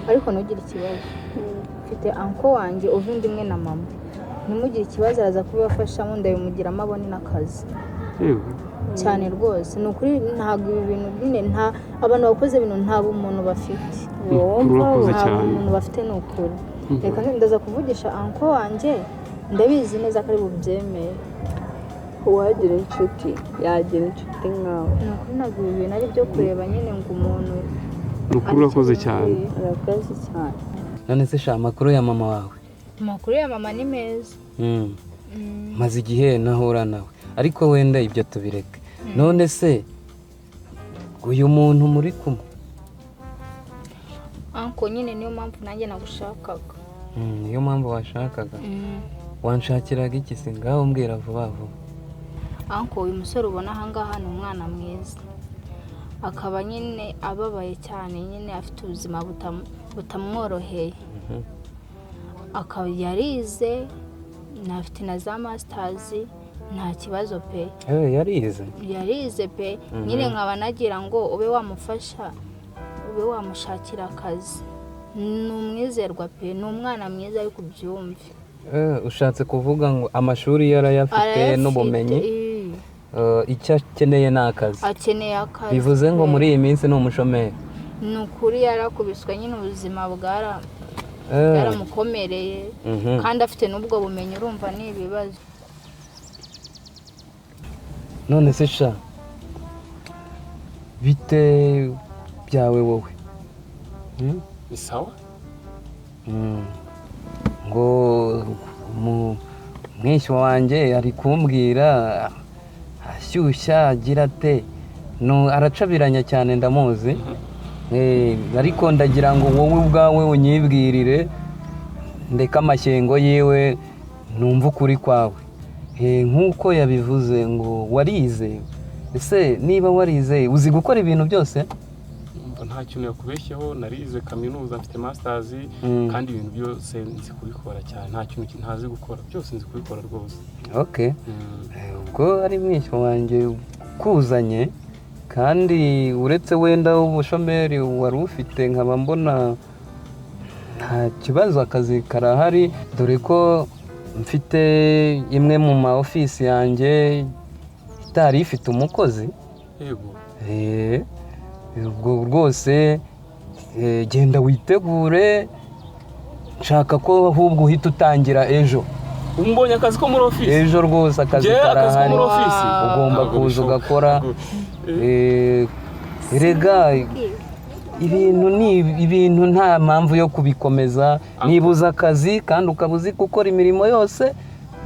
Ariko ntugire ikibazo, mfite uncle wanjye uva inda imwe na mama. Ntimugire ikibazo, araza kubibafashamo, ndabimugiramo abone n'akazi. Yego. Cyane rwose, ni ukuri, ntabwo ibi bintu nyine, nta abantu bakoze ibintu, nta bumuntu bafite. Urakoze Nta cyane. bumuntu bafite, ni ukuri. Reka ndaza kuvugisha uncle wanjye, ndabizi neza ko ari bubyemere. Uwagira inshuti yagira inshuti nkawe. Ni ukuri, ntabwo ibi bintu ari ibyo kureba nyine ngo umuntu Ni ukuri, urakoze cyane. Urakoze cyane. None se sha, amakuru ya mama wawe? Amakuru ya mama ni meza. Maze igihe nahura nawe, ariko wenda ibyo tubireke. None se uyu muntu muri kumwe? Uncle, nyine niyo mpamvu nanjye nagushakaga. Niyo mpamvu washakaga? Wanshakiraga iki se? Ngaho mbwira vuba vuba. Uncle, uyu musore ubona ahangaha ni umwana mwiza, akaba nyine ababaye cyane, nyine afite ubuzima butamworoheye. Akaba yarize, afite na za masters, nta kibazo pe. Yarize? Yarize pe. Nyine nkaba nagira ngo ube wamufasha, ube wamushakira akazi. Ni umwizerwa pe, ni umwana mwiza, ariko ubyumve. Ushatse kuvuga ngo amashuri ye arayafite Arayafite, n'ubumenyi, eh. icyo akeneye ni akazi. Akeneye akazi Bivuze ngo pe. muri iyi minsi ni umushomeri. Ni ukuri, yarakubiswe nyine, ubuzima bwaramukomereye, kandi afite n'ubwo bumenyi, urumva ni ibibazo. None se sha, bite byawe wowe? Ni sawa. Ngo mwishywa wanjye ari kumbwira ashyushya agira ate? No, aracabiranya cyane, ndamuzi. Ariko ndagira ngo wowe ubwawe unyibwirire, ndeke amashyengo yiwe, numve ukuri kwawe. Nk'uko yabivuze ngo warize, ese niba warize uzi gukora ibintu byose? Nta kintu yakubeshyeho, narize kaminuza, mfite masters, kandi ibintu byose nzi kubikora cyane. Nta kintu ntazi gukora, byose nzi kubikora rwose. Okay. Ubwo ari mwishywa wanjye kuzanye, kandi uretse wenda ubushomeri wari ufite, nkaba mbona nta kibazo, akazi karahari, dore ko mfite imwe mu ma ofisi yanjye itari ifite umukozi. Yego. Ubwo rwose genda witegure, nshaka ko ahubwo uhita utangira ejo. Umbonye akazi ko muri ofisi? Ejo rwose akazi Njyewe akazi ko karahari. muri ofisi? Ugomba Ntabwo kuza bishoboka. ugakora. Erega ibintu ni ibintu, nta mpamvu yo kubikomeza. Niba uzi akazi kandi ukaba uzi gukora imirimo yose,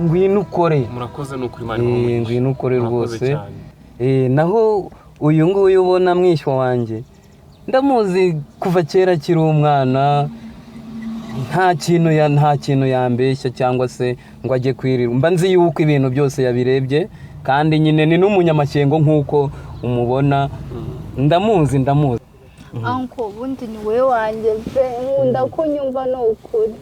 ngwino ukore. Murakoze, ni ukuri, Imana ibahe. Ngwino ukore. Murakoze Rwose. cyane. Naho uyu nguyu ubona mwishywa wanjye, ndamuzi kuva kera akiri umwana, nta kintu yambeshya cyangwa se ngo ajye kwirirwa. Mba nzi yuko ibintu byose yabirebye, kandi nyine ni n'umunyamashyengo nk'uko umubona. Ndamuzi, ndamuzi. Uncle, ubundi ni wowe wanjye pe, nkunda ko unyumva, ni ukuri.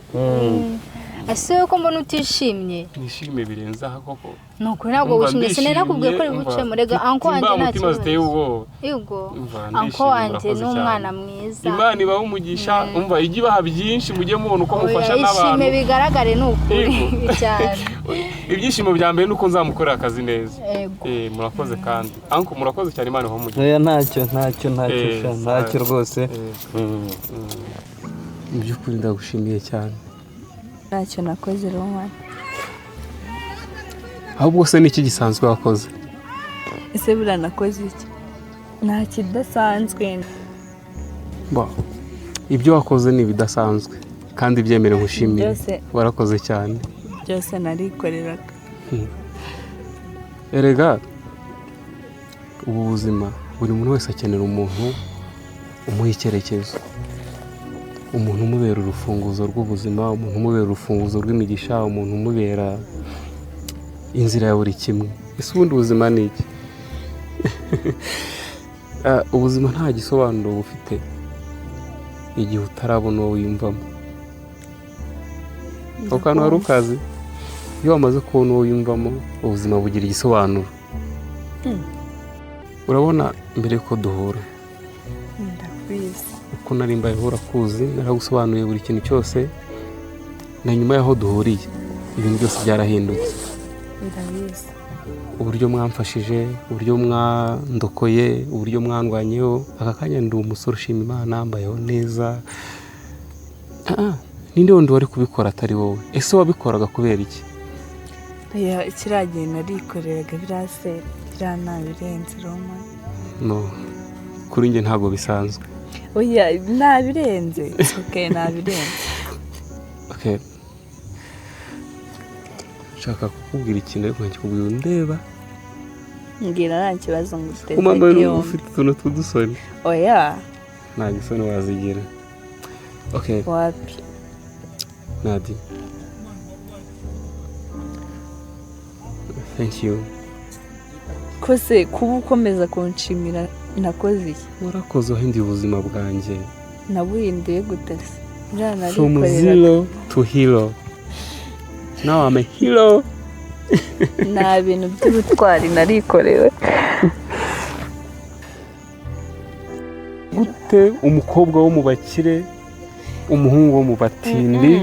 Ese wowe ko mbona utishimye? Nishime birenze aha koko. Ni ukuri ntabwo wishimye, sinari ko uri bucemo. Rega uncle wanjye nta kibazo ziteye ubwoba. Yego. Umva, Uncle ndishimye, wanjye murakoze ni umwana cyane. mwiza. Imana ibahe umugisha, umva ijye ibaha byinshi, mujye mubona uko Oya, mufasha ishime n'abantu. bigaragare ni ukuri Yego. cyane. Ibyishimo bya mbere ni uko nzamukorera akazi neza. Yego. Murakoze kandi. Uncle, murakoze cyane, Imana ibahe umugisha. Oya, ntacyo, ntacyo, ntacyo sha, ntacyo rwose. Mu by'ukuri ndagushimiye cyane. Ntacyo nakoze, Roman. Ahubwo se niki gisanzwe wakoze? Ese buriya nakoze iki? Nta kidasanzwe. Ba, ibyo wakoze ni ibidasanzwe kandi byemere nkushimire. Byose. Warakoze cyane. Byose narikoreraga. Erega ubu buzima buri muntu wese akenera umuntu umuha icyerekezo, umuntu umubera urufunguzo rw'ubuzima, umuntu umubera urufunguzo rw'imigisha, umuntu umubera inzira ya buri kimwe. Ese ubundi ubuzima ni iki? Ubuzima nta gisobanuro bufite igihe utarabona uwo wiyumvamo. Ako kantu wari ukazi? Iyo wamaze kubona uwo wiyumvamo, ubuzima bugira igisobanuro. Urabona, mbere yuko duhura, Ndabizi. uko nari mbayeho urakuzi, naragusobanuriye buri kintu cyose. Na nyuma y'aho duhuriye, ibintu byose byarahindutse. Ndabizi. Uburyo mwamfashije, uburyo mwandokoye, uburyo mwandwanyeho, aka kanya ndi umusore ushima Imana, mbayeho neza. Ninde wundi wari kubikora atari wowe? Ese wabikoraga kubera iki? Oya, kiriya gihe narikoreraga, biriya se biriya ntabirenze, Roman. No, kuri njye ntabwo bisanzwe. Oya, ntabirenze. It's okay, ntabirenze. Okay, nshaka kukubwira ikintu ariko nkakikubwira undeba. Mbwira, nta kibazo, nguteze Umambaye n'ubu yombi. Ufite utuntu tw'udusoni. Oya. Nta gisoni wazigira. Okay. Wapi. Nadi, thank you. Kose kuba ukomeza kunshimira, nakoze iki? Warakoze, wahinduye ubuzima bwanjye. Nabuhinduye gute se? Biriya From narikoreraga. zero to hero. Now I'm a hero. Nta bintu by'ubutwari, narikorewe. Gute umukobwa wo mu bakire, umuhungu wo mu batindi,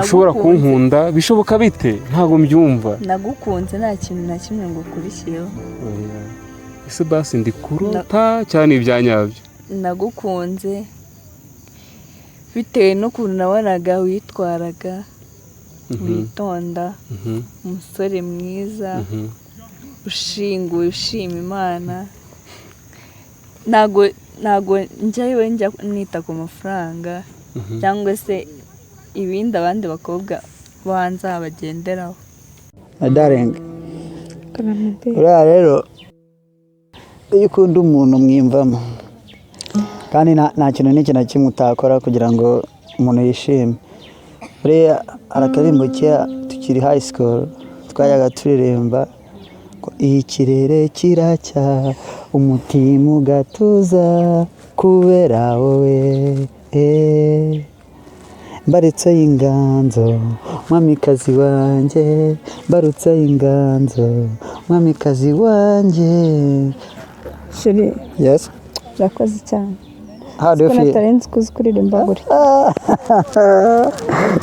ushobora Nagukunze. kunkunda? Bishoboka bite? Ntabwo mbyumva. Nagukunze nta kintu na kimwe ngo ukurikiyeho. Oya. Ese basi ndi kurota cyane ibya nyabyo? Nagukunze bitewe n'ukuntu nabonaga witwaraga, witonda, umusore mwiza, ushinguye, ushima Imana. Ntago njyayo njya nita ku mafaranga cyangwa se ibindi abandi bakobwa bo hanze aha bagenderaho. Darling, uriya rero iyo ukunda umuntu mwiyumvamo, kandi nta kintu n'iki na kimwe utakora kugira ngo umuntu yishime. Buriya hari akaririmbo kera tukiri high school twajyaga turirimba ngo ikirere kiracya, umutima ugatuza kubera wowe, eh. Mbarutse y'inganzo, mwamikazi wanjye, mbarutse y'inganzo, mwamikazi wanjye. Chéri. Yes. Urakoze cyane. How do you Ko feel? natari nzi ko uzi kuririmba gutya.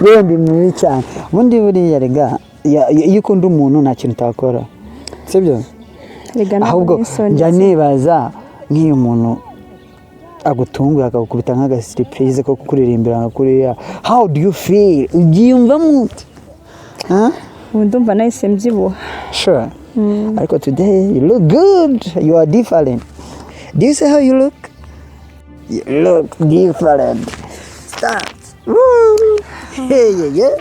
Yewe, ndi mubi cyane ubundi. Buriya rega iyo ukunda umuntu nta kintu utakora, sibyo? Rega ntabwo Ahubwo nisoni. njya nibaza nk'iyo umuntu agutunguye akagukubita nk'agasurprise ko kukuririmbira nka kuriya, how do you feel? Ubyiyumvamo ute? Huh? Ubu ndumva nahise mbyibuha. Sure. Ariko today you look good, you are different. Do you see how you look? You look different. Start. Woo! Hey, yeah, yeah.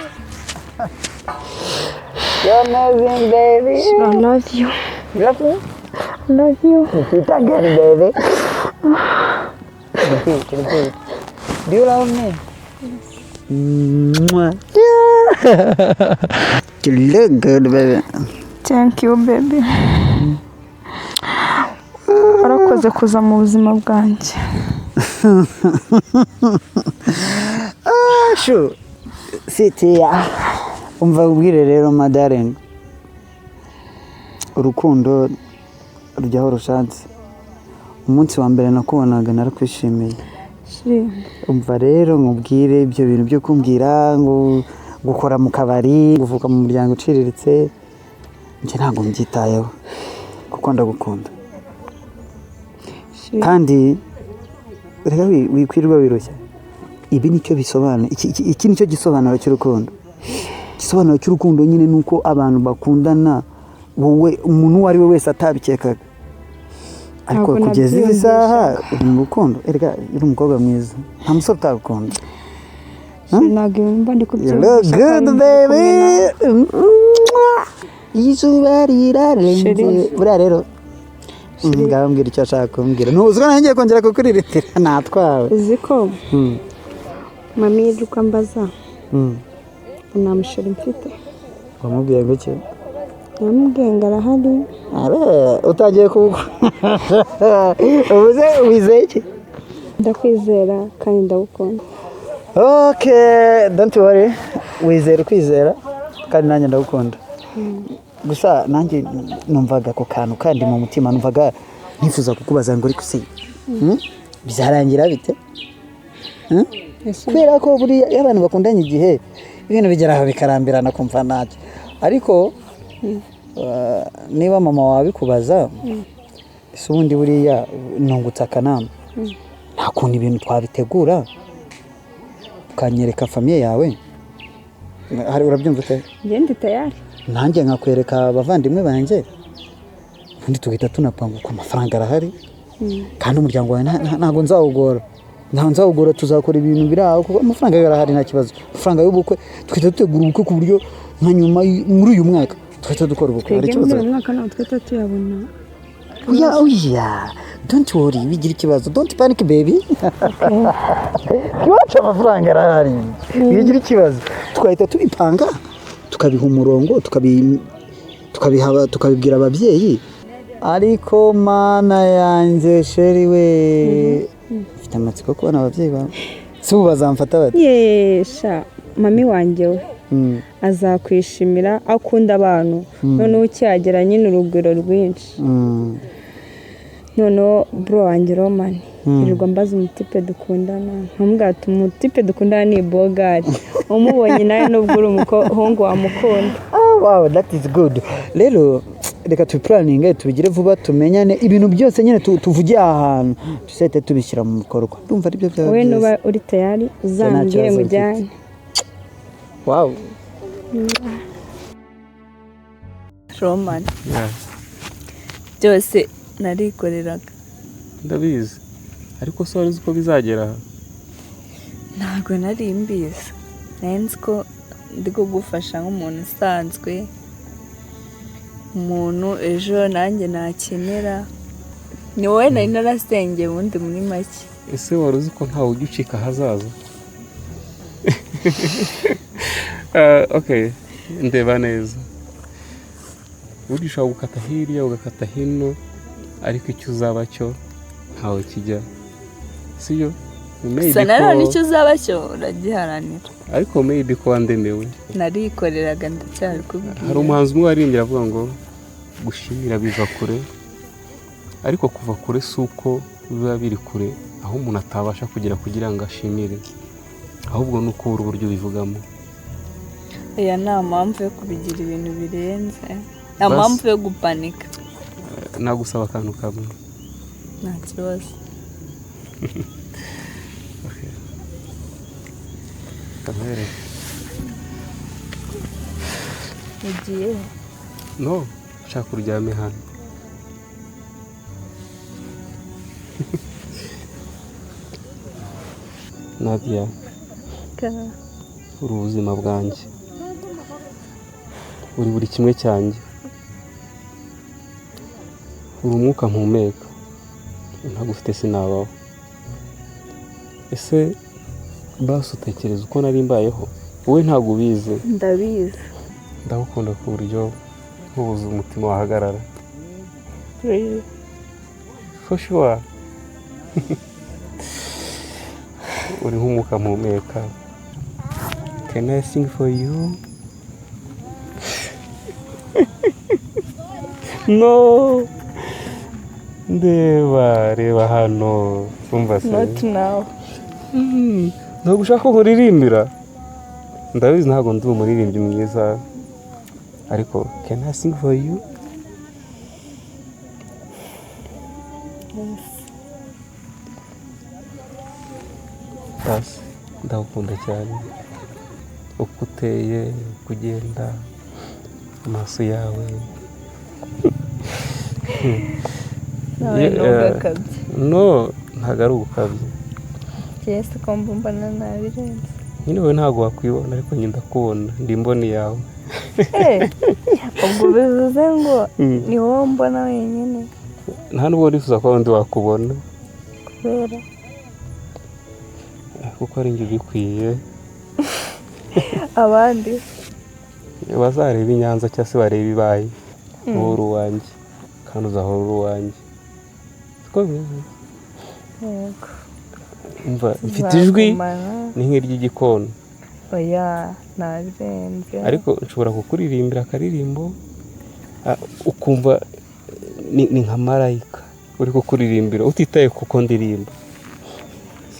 You're amazing, baby. I love you. You love me? I love you. Repeat again, baby. Repeat, repeat. Do you love me? Mwah. Yeah. You look good, baby. Thank you, baby. Warakoze kuza mu buzima bwanjye. Ah, sure. Sit here. Umva ubwire rero, my darling, urukundo rujyaho rushatse. Umunsi wa mbere nakubonaga narakwishimiye. Chéri. Umva rero nkubwire, ibyo bintu byo kumbwira ngo gukora mu kabari, uvuka mu muryango uciriritse, njye ntabwo mbyitayeho kuko ndagukunda. Chéri. Kandi reka wikwirirwa wirushya. Ibi nicyo bisobanura, iki nicyo gisobanuro cy'urukundo. Igisobanuro cy'urukundo nyine ni uko abantu bakundana, wowe umuntu uwo ari we wese atabikekaga, ariko Ntabwo kugeza iyi nabyiyumvishaga. saha uri mu rukundo. Erega uri umukobwa mwiza, nta musore utagukunda. Chéri, ntabwo ibintu mba ndi You look kubyiyumvisha ko good, ari ndi baby. kumwe nawe. Izuba rirarenze. Chéri. Buriya rero ngaho mbwira icyo ashaka kumbwira. Ntuzi ko nanjye ngiye kongera kukuririmbira natwawe. Uzi ko mami yirirwa ambaza ngo nta muchéri mfite? Wamubwiye ngo iki? Namubwiye ngo arahari. Are, utangiye kuwukora ubuze, wizeye iki? Ndakwizera kandi ndagukunda. Okay, don't worry, wizera ukwizera kandi nanjye ndagukunda. Gusa nanjye numvaga ako kantu kandi mu mutima numvaga nifuza kukubaza ngo ariko se, bizarangira bite? Hmm? Kubera ko buriya iyo abantu bakundanye igihe, ibintu bigera aho bikarambirana, kumva ntacyo. Ariko niba mama wawe abikubaza, ese ubundi buriya nungutse akanama, nta kuntu ibintu twabitegura ukanyereka famille yawe? Hari urabyumva ute? Njye ndi tayari. Nanjye nkakwereka abavandimwe banjye, ubundi tugahita tunapanga, uko amafaranga arahari kandi umuryango wawe ntabwo nzawugora. Tuzakora ibintu biri aho kuko amafaranga yo arahari, nta kibazo. Amafaranga y'ubukwe tugahita dutegura ubukwe ku buryo nka nyuma muri uyu mwaka tugahita dukora ubukwe. Hari Twebwe ikibazo? muri uyu mwaka ntabwo twahita tuyabona. Oya, oya, don't worry, bigira ikibazo. Don't panic, baby. Iwacu amafaranga arahari, bigira ikibazo. Twahita tubipanga, tukabiha umurongo, tukabiha, tukabibwira ababyeyi. Ariko mana yanjye, chéri we, mfite amatsiko yo kubona ababyeyi bawe. Si ubu bazamfata bate? Yesha, mami wanjye we azakwishimira, akunda abantu. Noneho ukihagera nyine urugwiro rwinshi. Noneho bro wanjye Romani yirirwa mbaza umutipe dukundana, nkamubwira ati umutipe dukundana ni bogari, umubonye nawe nubwo uri umuhungu wamukunda. Oh, wow, that is good. Rero reka tubiplanninge, tubigire vuba, tumenyane ibintu byose nyine, tuvuge aha hantu, tuzahite tubishyira mu bikorwa. Ndumva aribyo byaba Wowe byiza. nuba uri tayari uzambwire Kibazo. ngujyane. Wow. Roman, byose narikoreraga. Ndabizi, ariko se wari uzi ko bizagera aha? Ntabwo nari mbizi. Nari nzi ko ndi kugufasha nk'umuntu usanzwe, umuntu ejo nanjye nakenera. Ni wowe nari narasengeye ubundi muri make. Ese wari uzi ko ntawe ujya ucika ahazaza? Okay, ndeba neza. Burya ushobora gukata hirya, ugakata hino, ariko icyo uzaba cyo ntawe kijya, sibyo? Maybe Gusa nanone ko icyo uzaba cyo uragiharanira. Ariko maybe ko wandemewe. Narikoreraga, ndacyabikubwira. Hari umuhanzi umwe waririmbye aravuga ngo gushimira biva kure, ariko kuva kure si uko biba biri kure aho umuntu atabasha kugera kugira ngo ashimire, ahubwo ni uko ubura uburyo ubivugamo. Oya, nta mpamvu yo kubigira ibintu birenze, nta Basi. mpamvu yo gupanika. Nagusaba akantu kamwe? Nta kibazo. Okay. Kamere. Ugiye he? No, nshaka uryame hano. Nadia, uri ubuzima bwanjye, uri buri kimwe cyanjye, uri umwuka mpumeka. Ntagufite sinabaho. Ese basi utekereza uko nari mbayeho? Wowe ntabwo ubizi. Ndabizi. Ndagukunda ku buryo nkubuze umutima wahagarara. Really? For sure. Uri nk'umwuka mpumeka. Can I sing for you? No, ndeba, reba hano, umva se. Not now. Ntabwo ushaka ko nkuririmbira? Ndabizi ntabwo ndi umuririmbyi mwiza, ariko can I sing for you? Yes. Basi ndagukunda cyane, uko uteye, uko ugenda, amaso yawe. Nawe ntugakabye. No, ntabwo ari ugukabya. Yes, ko mbona nabirenze. Nyine wowe ntabwo wakwibona, ariko njye ndakubona, ndi imboni yawe. Ubwo bivuze ngo ni wowe mbona wenyine. Nta nubwo nifuza ko undi wakubona. Kubera? Kuko ari njye ubikwiye. Abandi bazareba i Nyanza cyangwa se bareba ibaye, wowe uri uwanjye kandi uzahora uri uwanjye. Siko bimeze? Yego. Umva, mfite ijwi ni nk'iry'igikona. Oya, nabirenze. Ariko nshobora kukuririmbira akaririmbo ukumva ni nka marayika uri kukuririmbira utitaye kuko ndirimba.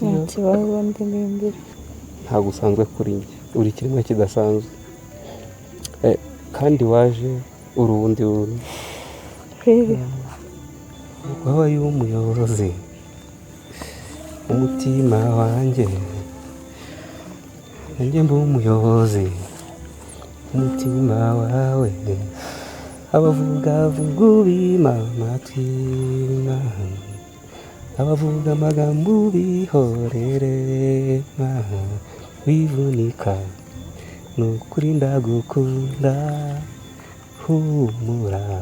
Nta kibazo, ndirimbira. Ntabwo usanzwe kuri njye, uri ikiremwa kidasanzwe. Kandi waje uri uwundi wundi. Wabaye umuyobozi umutima wanjye, nanjye mba umuyobozi umutima wawe. Abavuga vuga ubima amatwi, abavuga amagambo ubihorere, wivunika ni ukuri ndagukunda, humura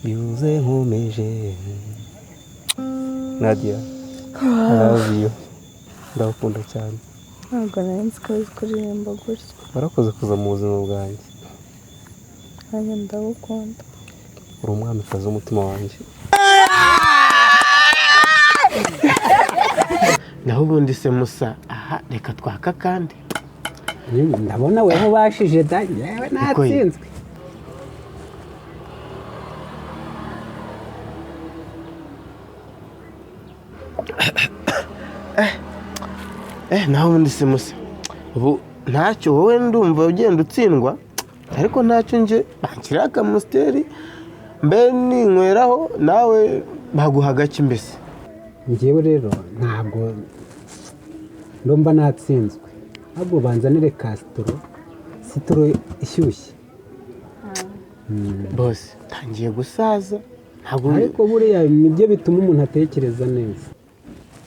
bivuze nkomeje. Nadia, I love you. Ndagukunda cyane. Ntabwo nari nzi ko uzi kuririmba gutya. Warakoze kuza mu buzima bwanjye. Nanjye ndagukunda. Uri umwamikazi w'umutima wanjye. Naho ubundi se Musa, aha reka twaka kandi. Ndabona weho ubashije da, yewe natsinzwe. Naho ubundi se Musa, ubu ntacyo wowe ndumva ugenda utsindwa, ariko ntacyo nje banshyiraho akamusiteri mbe ninyweraho nawe baguha agaki mbese. Njyewe rero ntabwo ndumva natsinzwe, ahubwo banzanire kasitoro sitoro ishyushye. Bose ntangiye gusaza ntabwo. Ariko buriya nibyo bituma umuntu atekereza neza.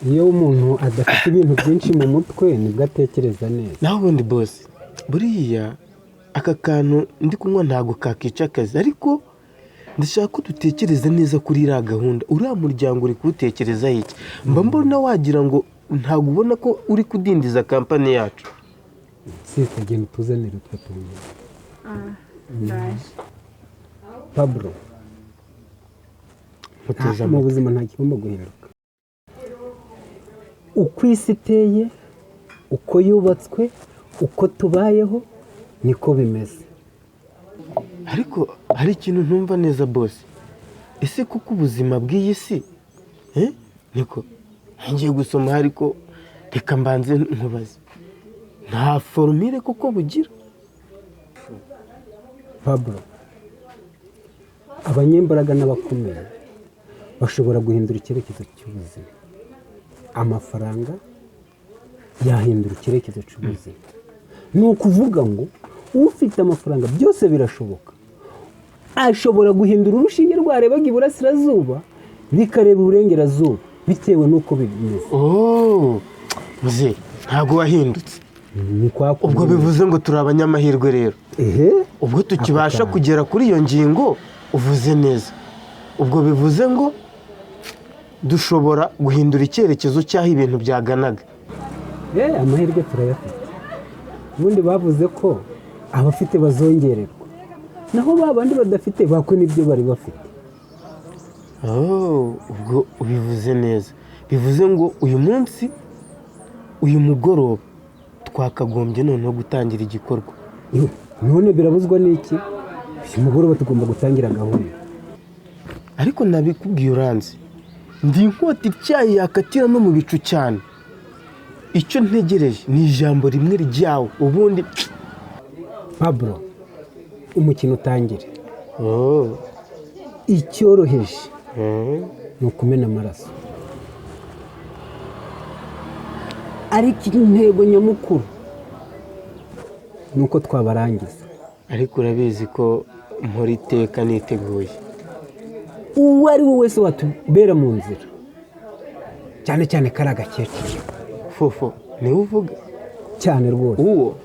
Iyo umuntu adafite ibintu byinshi mu mutwe nibwo atekereza neza. Naho ubundi bose, buriya aka kantu ndi kunywa ntabwo kakica akazi, ariko ndashaka ko dutekereza neza kuri iriya gahunda. Uriya muryango uri kuwutekereza iki? Mba mbona wagira ngo ntabwo ubona ko uri kudindiza kampani yacu. Sita, genda utuzanire utwo tuntu. Pablo, mu buzima nta kigomba guhinduka. Uko isi iteye, uko yubatswe, uko tubayeho niko bimeze. Ariko hari ikintu ntumva neza bose. Ese kuko ubuzima bw'iyi si niko ngiye gusoma, ariko reka mbanze nkubaze, nta formule kuko bugira? Pablo, abanyembaraga n'abakomeye bashobora guhindura icyerekezo cy'ubuzima. Amafaranga yahindura icyerekezo cy'ubuzima. Ni ukuvuga ngo ufite amafaranga byose birashoboka. Ashobora guhindura urushinge rwarebaga iburasirazuba bikareba iburengerazuba bitewe n'uko bimeze. Muze ntabwo wahindutse. Ubwo bivuze ngo turi abanyamahirwe rero. Ubwo tukibasha kugera kuri iyo ngingo uvuze neza. Ubwo bivuze ngo dushobora guhindura icyerekezo cy'aho ibintu byaganaga. Amahirwe turayafite. Ubundi bavuze ko abafite bazongererwa, naho babandi badafite bakwe n'ibyo bari bafite. Ubwo ubivuze neza. Bivuze ngo uyu munsi, uyu mugoroba twakagombye noneho gutangira igikorwa. None birabuzwa n'iki? Uyu mugoroba tugomba gutangira gahunda. Ariko nabikubwiye uranzi, ndi inkota ityaye yakatira no mu bicu cyane. Icyo ntegereje ni ijambo rimwe ryawe, ubundi Pablo, umukino utangire. Icyoroheje ni ukumena amaraso, ariko intego nyamukuru ni uko twabarangiza. Ariko urabizi ko mpora iteka niteguye. Uwo ari we wese watubera mu nzira, cyane cyane kari agakecuru. Fofo niwe uvuga cyane rwose. Uwo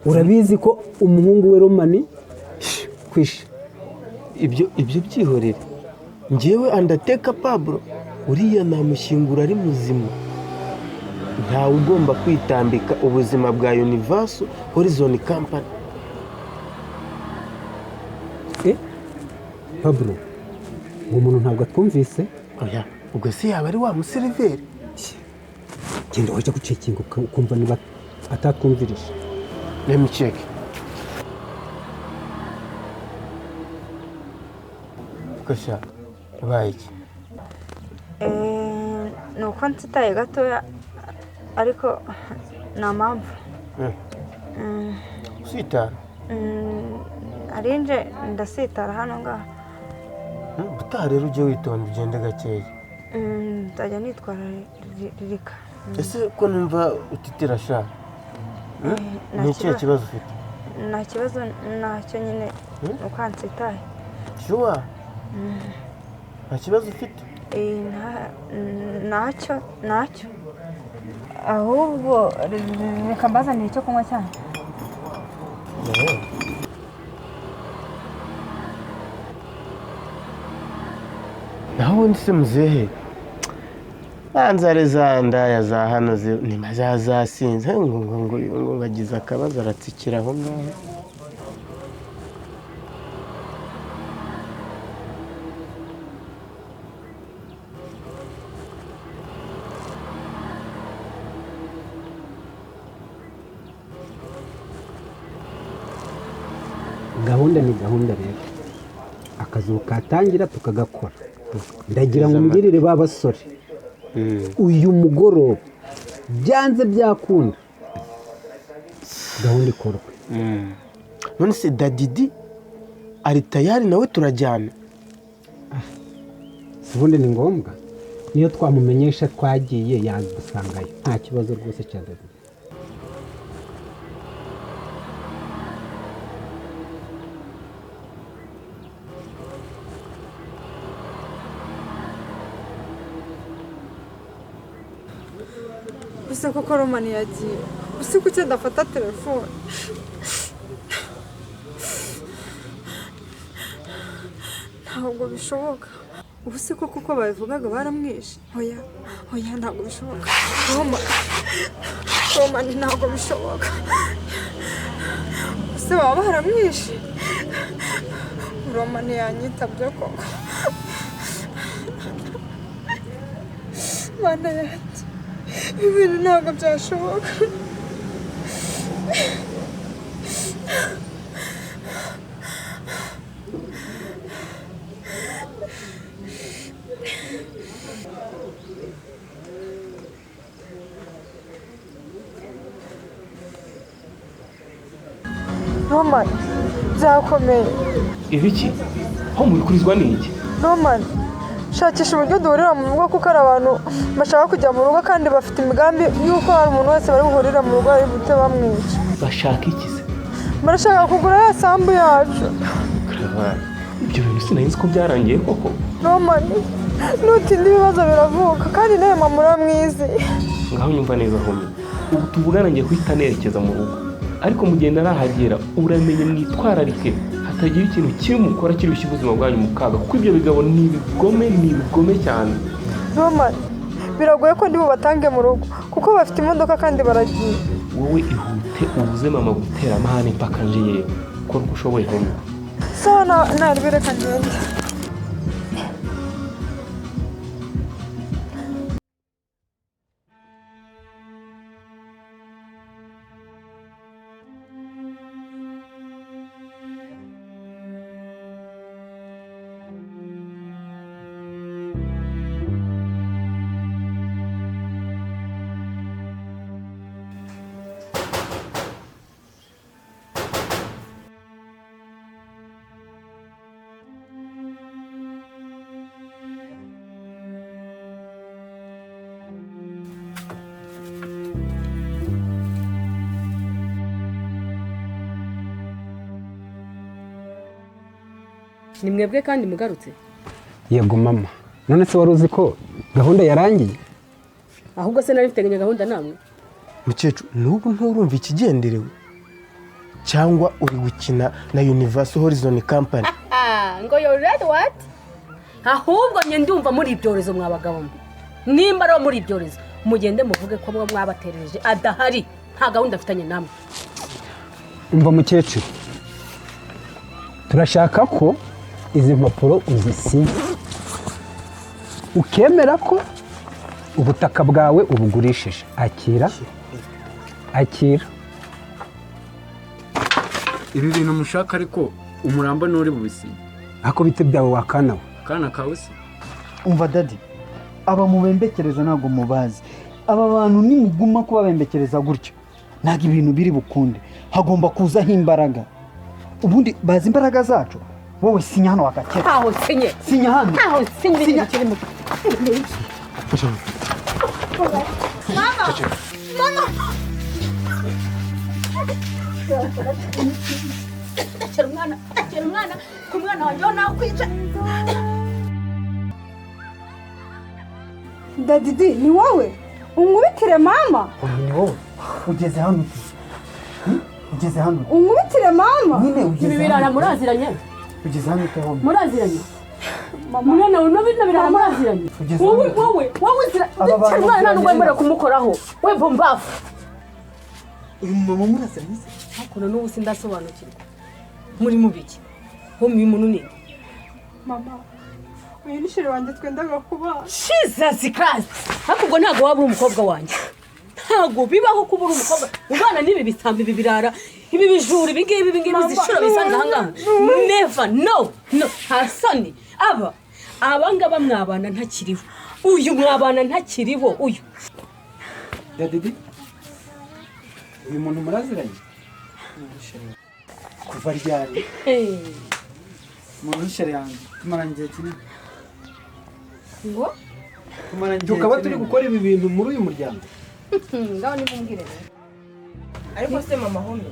urabizi ko umuhungu we Romani kwishe. Ibyo byihorere. Njyewe andateka Pablo uriya namushyingura ari muzima. Ntawe ugomba kwitambika ubuzima bwa Universal Horizon Company. Pablo, uwo muntu ntabwo atwumvise. Oya, ubwo se yaba ari wa museriveri? Genda ujya gucekinga ukumva niba atatwumvirije. Let me check. Kosha, ubaye iki? Ni uko nsitaye gatoya, ariko nta mpamvu. Usitara? Arinje ndasitara hano ngaha. Ubutaha rero ujye witonda ugende gakeya. Nzajya nitwararika. Ese ko numva utitira sha? Ni ikihe kibazo ufite? Nta kibazo nacyo nyine, uko nsitaye. Sure? Nta kibazo ufite? Ntacyo, ntacyo. Ahubwo reka mbazanire icyo kunywa cyane. Naho ubundi se muzehe, nzare za ndaya za hano nima zasinze ngo bagize akabazo aratsikira aho ngaho. Gahunda ni gahunda rero, akazu katangira tukagakora. Ndagira ngo mbwirire ba basore, uyu mugoroba byanze byakunda gahunda ikorwe. None se Dadidi ari tayari nawe turajyana? Ubundi ni ngombwa, niyo twamumenyesha twagiye yadusangayo, nta kibazo rwose cya Dadidi. Ese koko Romani yagiye? Ese kuki adafata telefone? Ntabwo bishoboka. Ubu se koko uko babivugaga baramwishe? Oya, oya, ntabwo bishoboka. Romani ntabwo bishoboka. Ese baba baramwishe? Romani yanyitabye koko. Mana yanjye, ibintu ntabwo byashoboka. Roman, byakomeye. Ibiki? Ho mubikurizwa n'iki? Roman, shakisha uburyo duhurira mu rugo kuko hari abantu bashaka kujya mu rugo kandi bafite imigambi y'uko hari umuntu wese bari buhurira mu rugo ari bute bamwica. Bashaka iki se? Barashaka kugura ya sambu yacu. Ibyo bintu sinari nzi ko byarangiye koko. Roman, nutinda ibibazo biravuka kandi nawe mama uramwizi. Ngaho nyumva neza homie. Ubu tuvugana ngiye guhita nerekeza mu rugo. Ariko mugenda arahagera uramenye mwitwararike hatagira ikintu kimwe mukora kiri bushyire ubuzima bwanyu mu kaga, kuko ibyo bigabo ni ibigome cyane. Roman, biragoye ko ndi bubatange mu rugo kuko bafite imodoka kandi baragiye. Wowe ihute ubuze mama gutera amahane mpaka nje yewe. Kora uko ushoboye homie. Sawa, naribireka ngende. Ni mwebwe kandi mugarutse? Yego mama. None se wari uzi ko gahunda yarangiye? Ahubwo se nari mfitanye gahunda namwe. Mukecuru, n'ubu nturumva ikigenderewe cyangwa uri gukina na Universal Horizon Company? Ngo you read what? Ahubwo nye ndumva muri ibyorezo mwabagabo. Nimba ari muri ibyorezo mugende muvuge ko mwe mwabaterereje adahari, nta gahunda afitanye namwe. Umva mukecuru, turashaka ko izi mpapuro uzisinya, ukemera ko ubutaka bwawe ubugurishije. Akira, akira. Ibi bintu mushaka ariko umurambo n'uri bubisinye. Ako bite byawe wakana we? Kana kawe se? Umva daddy, aba mubembekereza ntabwo mubazi. Aba bantu nimuguma kubabembekereza gutyo ntabwo ibintu biri bukunde. Hagomba kuzaho imbaraga. Ubundi bazi imbaraga zacu. Wowe sinya hano wakakera. Ntaho sinye. Sinya hano. Ntaho sinye. Sinya. Mama! Mama! Tekera umwana, tekera umwana, ku mwana wanjye nawe kwica. Dadidi, ni wowe? Unkubitire mama? Ni wowe. Ugeze hano. Ugeze hano. Unkubitire mama? Nyine ugeze hano. Ibi birara muraziranye? Ugeze hano ute? Muraziranye? Mwana wawe n'abina birara muraziranye? Wowe wowe wowe uzira. Umwana nta nubwo wemerewe kumukoraho. We bombafu. Uyu mama muraziranye se? Hakuno n'ubu sindasobanukirwa. Muri mubiki. Ho mi muntu nini? Mama, uyu ni sheri wanjye twendaga kuba. Jesus Christ. Hakubwo ntago waba uri umukobwa wanjye. Ntago bibaho kuba uri umukobwa ubana n'ibi bisambi ibi birara ibi bijura ibi ngibi ibi ngibi zishura bisanze ahangaha. Never, no no hasoni. Aba abangaba mwabana ntakiriho. Uyu mwabana ntakiriho uyu. Dadidi, uyu muntu muraziranye? Kuva ryari? Muntu sheri yanjye tumaranye igihe kinini. Ngo? Tukaba turi gukora ibi bintu muri uyu muryango. Ngaho nimumbwire rero. Ariko se mama home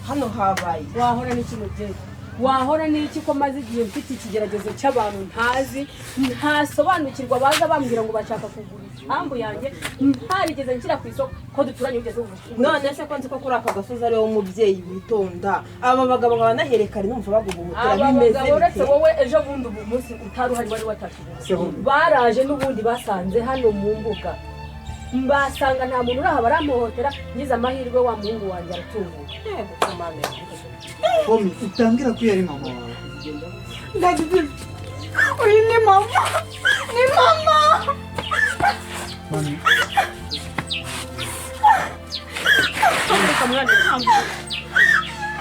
hano habaye. Wahora n'iki mubyeyi? Wahora n'iki ko maze igihe mfite ikigeragezo cy'abantu ntazi, ntasobanukirwa baza bambwira ngo bashaka kugura isambu yanjye, ntarigeze nshyira ku isoko ko duturanye ugeze ubu. None se ko nzi ko kuri aka gasozi ari wowe umubyeyi witonda, aba bagabo nkaba naherekare numva baguhohotera bimeze bite? Uretse wowe ejo bundi ubu munsi utari uhari wari watashye. Baraje n'ubundi basanze hano mu mbuga. Mbasanga nta muntu uraha barampohotera, ngize amahirwe wa muhungu wanjye aratunguka. Yego kamame. Homi, utambwira ko yari mama wawe. Daddy, uyu ni mama. Ni mama. Mami.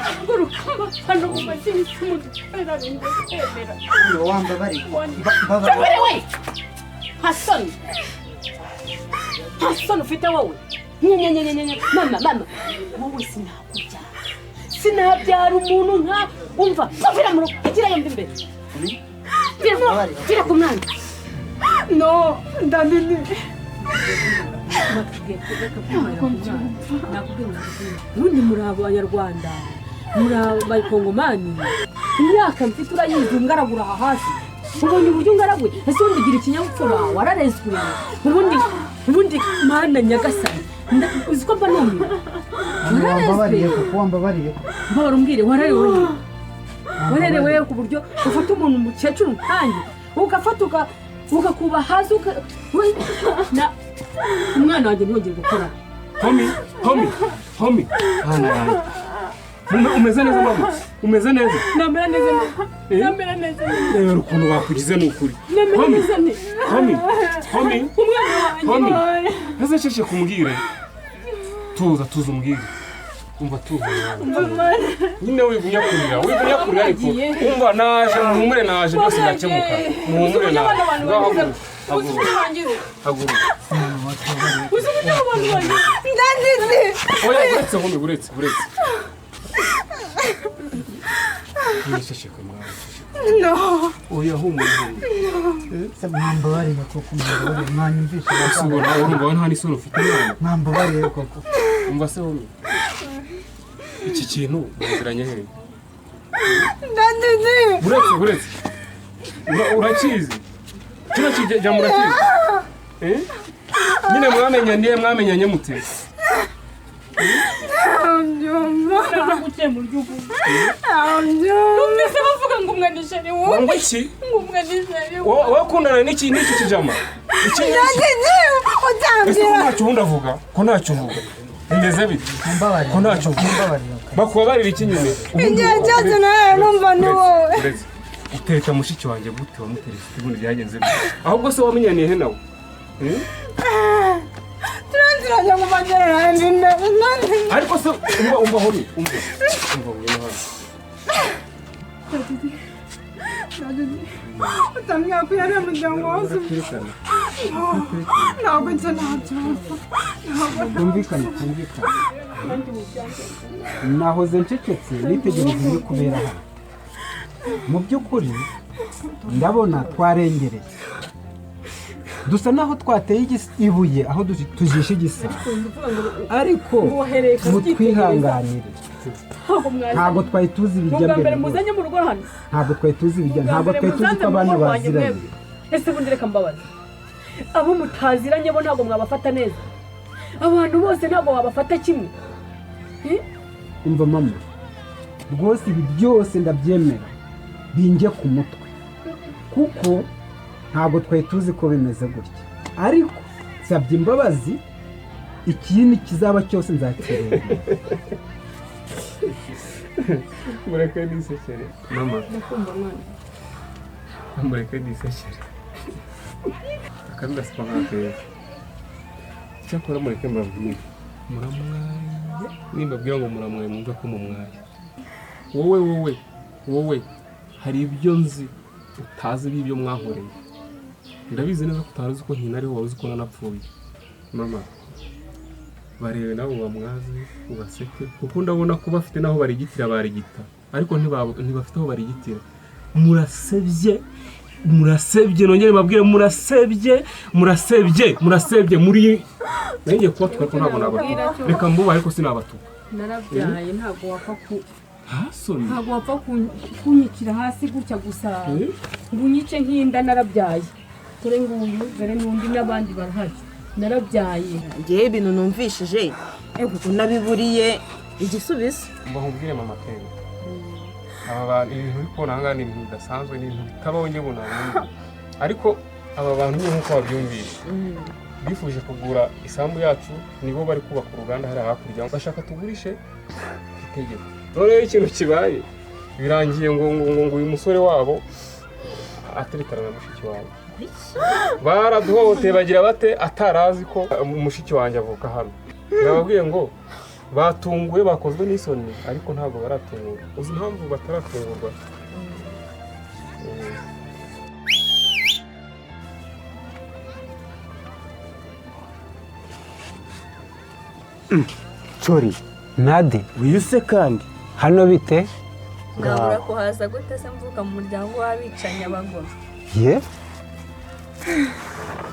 Haguruka hano mu madirishya umudukorera kwemera. Wambabariye. We! Hasoni. Hasoni ufite wowe. Nyenyenyenyenye. Mama, mama. Wowe sinakubyara. Sinabyara umuntu nka umva. Safira mu rugo. Igira yombi imbere. Gira ku mwana. No, Daddy. Ubundi muri abanyarwanda, muri abakongomani, imyaka mfite urayizi ungaragura aha hasi. Ubonye uburyo ungaraguye, ese ubundi ugira ikinyabupfura, wararezwe. Ubundi mana nyagasani, uzi ko mba numiwe. Wambabariye kuko wambabariye. Mbabara umbwire, wararewe. Warerewe ku buryo ufata umuntu umukecuru nkanjye, ugafata ugakuba hasi na umwana wanjye ntiyongere gukora. Homi, homi, homi. Umeze neza mama? Umeze neza? Namera neza. Namera neza. Reba ukuntu bakugize n'ukuri. Namera neza nte. Homi, homi. Umwana wanjye. Homi. Ese sheshe kumbwire. Tuza, tuza umbwire. Umva tuza. Nyine wigumya kurira, wigumya kurira ariko. Umva naje, muhumure naje byose birakemuka. Muhumure naje. Haguruka. Haguruka. Ndandidi. Oya, uretse homi, uretse, uretse. Nishesheke mwana. No. Oya humura humura. Se mwambabariye koko, mwambabariye, mwanyumvishe. Usubona urumva nta n'isoni ufite mwana. Mwambabariye koko. Umva se homi. Iki kintu muziranye he? Ndandidi. Uretse, uretse. Urakizi kino kijya murakizi? Nyine mwamenyanye, mwamenyanye mute? Numvise bavuga ngo umwana chéri wowe. Ngo iki? Ngo umwana chéri wowe. Wowe ukundana n'iki n'iki kijama? Iki utambwira. Ese ko ntacyo ubundi avuga? Ko ntacyo uvuga? Bimeze bite? Ko ntacyo uvuga? Bakubabarira iki nyine? Igihe cyose nawe numva ni wowe. Uretse utereka mushiki wanjye gute? Wamuteretse ubundi byagenze bite? Ahubwo se wamenyaniye he nawe? Turanziranye ngo bagera ariko se umva umva homi umva umva ngwino hano. Utambwira ko yari umuryango wose. Ntabwo nshya nabyumva. Twumvikane, twumvikane. Nahoze ncecetse nitegereza ibiri kubera hano. Mu by'ukuri ndabona twarengereye, dusa naho twateye ibuye aho tujisha igisabo, ariko mutwihanganire, ntabwo twari tuzi ibijya mbere, ntabwo twari tuzi ibijya, ntabwo twari tuzi ko abana baziranye. Ese bundi reka mbabaze, abo mutaziranye bo ntabwo mwabafata neza? Abantu bose ntabwo wabafata kimwe? Umva mama, rwose ibi byose ndabyemera binjye ku mutwe, kuko ntabwo twari tuzi ko bimeze gutya, ariko nsabye imbabazi, ikindi kizaba cyose nzakireba. Mureke nisekere mama, mureke nisekere akabi gaswa nkakeza. Icyakora mureke mbabwire, muramwaye. Nimbabwira ngo muramwaye mwumve ko mumwaye. Wowe wowe wowe, hari ibyo nzi utazi b'ibyo mwankoreye. Ndabizi neza ko utari uzi ko ntinariho, wari uzi ko nanapfuye. Mama, barebe nabo bamwaze ubaseke, kuko ndabona ko bafite naho barigitira barigita, ariko ntibafite aho barigitira. Murasebye, murasebye, nongere mbabwire murasebye, murasebye, murasebye muri ngiye kubatuka ko ntabwo nabatuka. Reka mbuba ariko sinabatuka. Narabyaye ntabwo wapfa ku hasoni, ntabwo wapfa kunyikira hasi gutya gusa ngo unyice nk'inda. Narabyaye, dore nguyu, dore n'undi n'abandi barahari. Narabyaye. Ngewe ibintu numvishije unabiburiye igisubizo. Mba nkubwire mama Kenge, aba bantu ibintu uri kubona ahangaha ni ibintu bidasanzwe, ni ibintu bitabaho njye bunabumva. Ariko aba bantu nyine nk'uko babyumvishe, bifuje kugura isambu yacu, nibo bari kubaka uruganda hariya hakurya, bashaka tugurishe ku itegeko. Noneho ikintu kibaye birangiye ngo ngo uyu musore wabo aterekana na mushiki wanjye. Baraduhohoteye bagira bate, atarazi ko mushiki wanjye avuka hano. Nababwiye ngo batunguwe, bakozwe n'isoni, ariko ntabwo baratungurwa. Uzi impamvu bataratungurwa? Sorry Nadi, uyu se kandi hano bite? Ngabura kuhaza gute se mvuka mu muryango w'abicanyi abagome? Ye?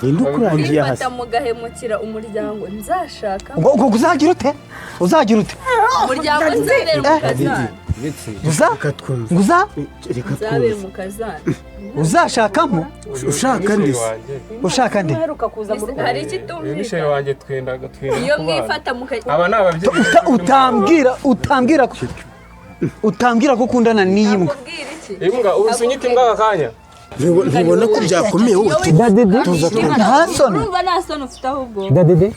Ninde ukurangiye hasi? Kwifata mugahemukira umuryango nzashaka. Ubwo uzagira ute? Uzagira ute? Umuryango nzabera umukazana. Uza? Nzabera umukazana. Uzashakamo? Ushaka nde se? Ushaka nde? Hari ikitumvikana. Musheri wanjye twendaga twenda. Iyo mwifata mukajya aba ni ababyeyi. Utambwira utambwira ko ukundana n'iyi mbwa. Imbwa usunyita imbwa aka kanya. Ntubona ko byakomeye wowe? Nta soni. Urumva nta soni ufite ahubwo. Dadede,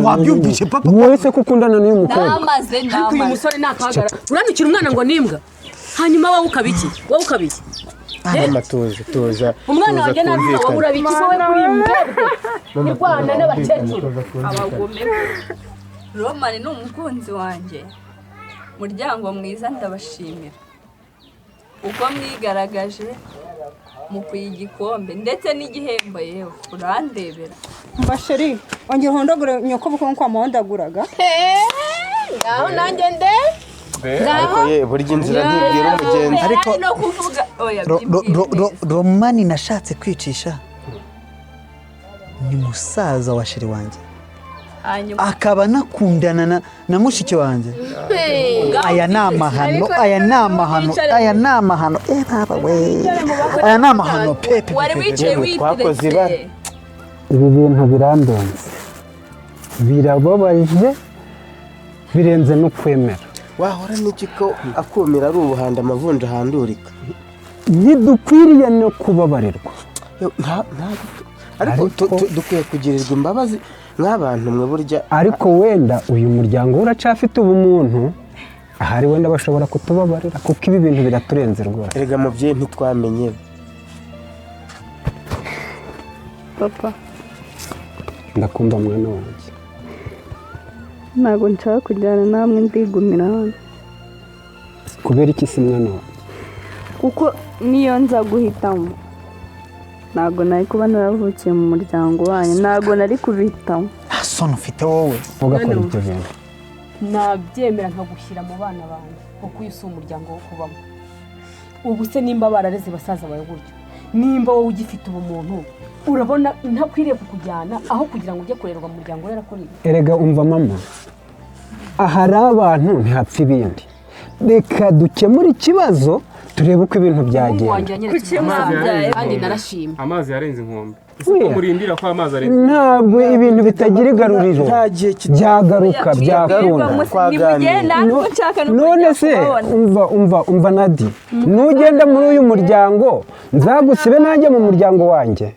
wabyumvise papa? Wowe se ko ukundana n'uyu mukobwa? Namaze. Ariko uyu musore ntakagara. Uranukira umwana ngo ni imbwa, hanyuma wowe ukaba iki? Wowe ukaba iki? Mama tuza tuza. Umwana wanjye ntabwo wowe urabiki wowe kuri imbwebwe irwana n'abakecuru. Abagome. Romani ni umukunzi wanjye. Muryango mwiza ndabashimira uko mwigaragaje mukwiye igikombe ndetse n'igihembo. Yewe urandebera. Mba chéri, ongera uhondagure nyoko buko nko wamuhondaguraga. Ngaho nanjye nde Ariko ye burya inzira ntibwira umugenzi. Ariko no kuvuga oya. Romani nashatse kwicisha ni musaza wa chéri wanjye. Hanyuma Akaba anakundana na mushiki wanjye. Aya ni amahano, aya ni amahano, aya ni amahano. Eh baba we, aya ni amahano pe pe. Wari pe, pe, wicaye pe. witeretse. Ibi bintu birandenze, birababaje, birenze no kwemera. Wahora n'iki ko akumira ari ubuhanda, amavunja ahandurika. Ntidukwiriye no kubabarirwa. Ariko dukwiye kugirirwa imbabazi nk'abantu mwe burya. Ariko wenda uyu muryango uracafite ubumuntu, ahari wenda bashobora kutubabarira, kuko ibi bintu biraturenze rwose. Erega mubyeyi, ntitwamenye. Papa. Ndakumva mwana wanjye. Ntabwo nshaka kujyana namwe, ndigumira hano. Kubera iki si mwana wanjye? Kuko niyo nza guhitamo, ntabwo nari kuba naravukiye mu muryango wanyu, ntabwo nari kubihitamo. Nta soni ufite wowe. Ugakora ibyo bintu. Nabyemera nkagushyira mu bana banjye, kuko uyu si umuryango wo kubamo. Ubu se nimba barareze basaza bawe gutyo, nimba wowe ugifite ubumuntu, urabona ntakwiriye kukujyana aho kugira ngo ujye kurerwa mu muryango yarakuriye? Erega umva mama, ahari abantu ntihapfa ibindi. Reka dukemure ikibazo, turebe uko ibintu byagenda. Wanjye yanyeretse Amazi yarenze kandi inkombe. narashimye. Amazi yarenze inkombe. Ese ko murindira ko amazi arenze? Ntabwo ibintu bitagira igaruriro byagaruka byakunda. None se umva, umva, umva Nadi, nugenda muri uyu muryango nzagusibe nanjye mu muryango wanjye.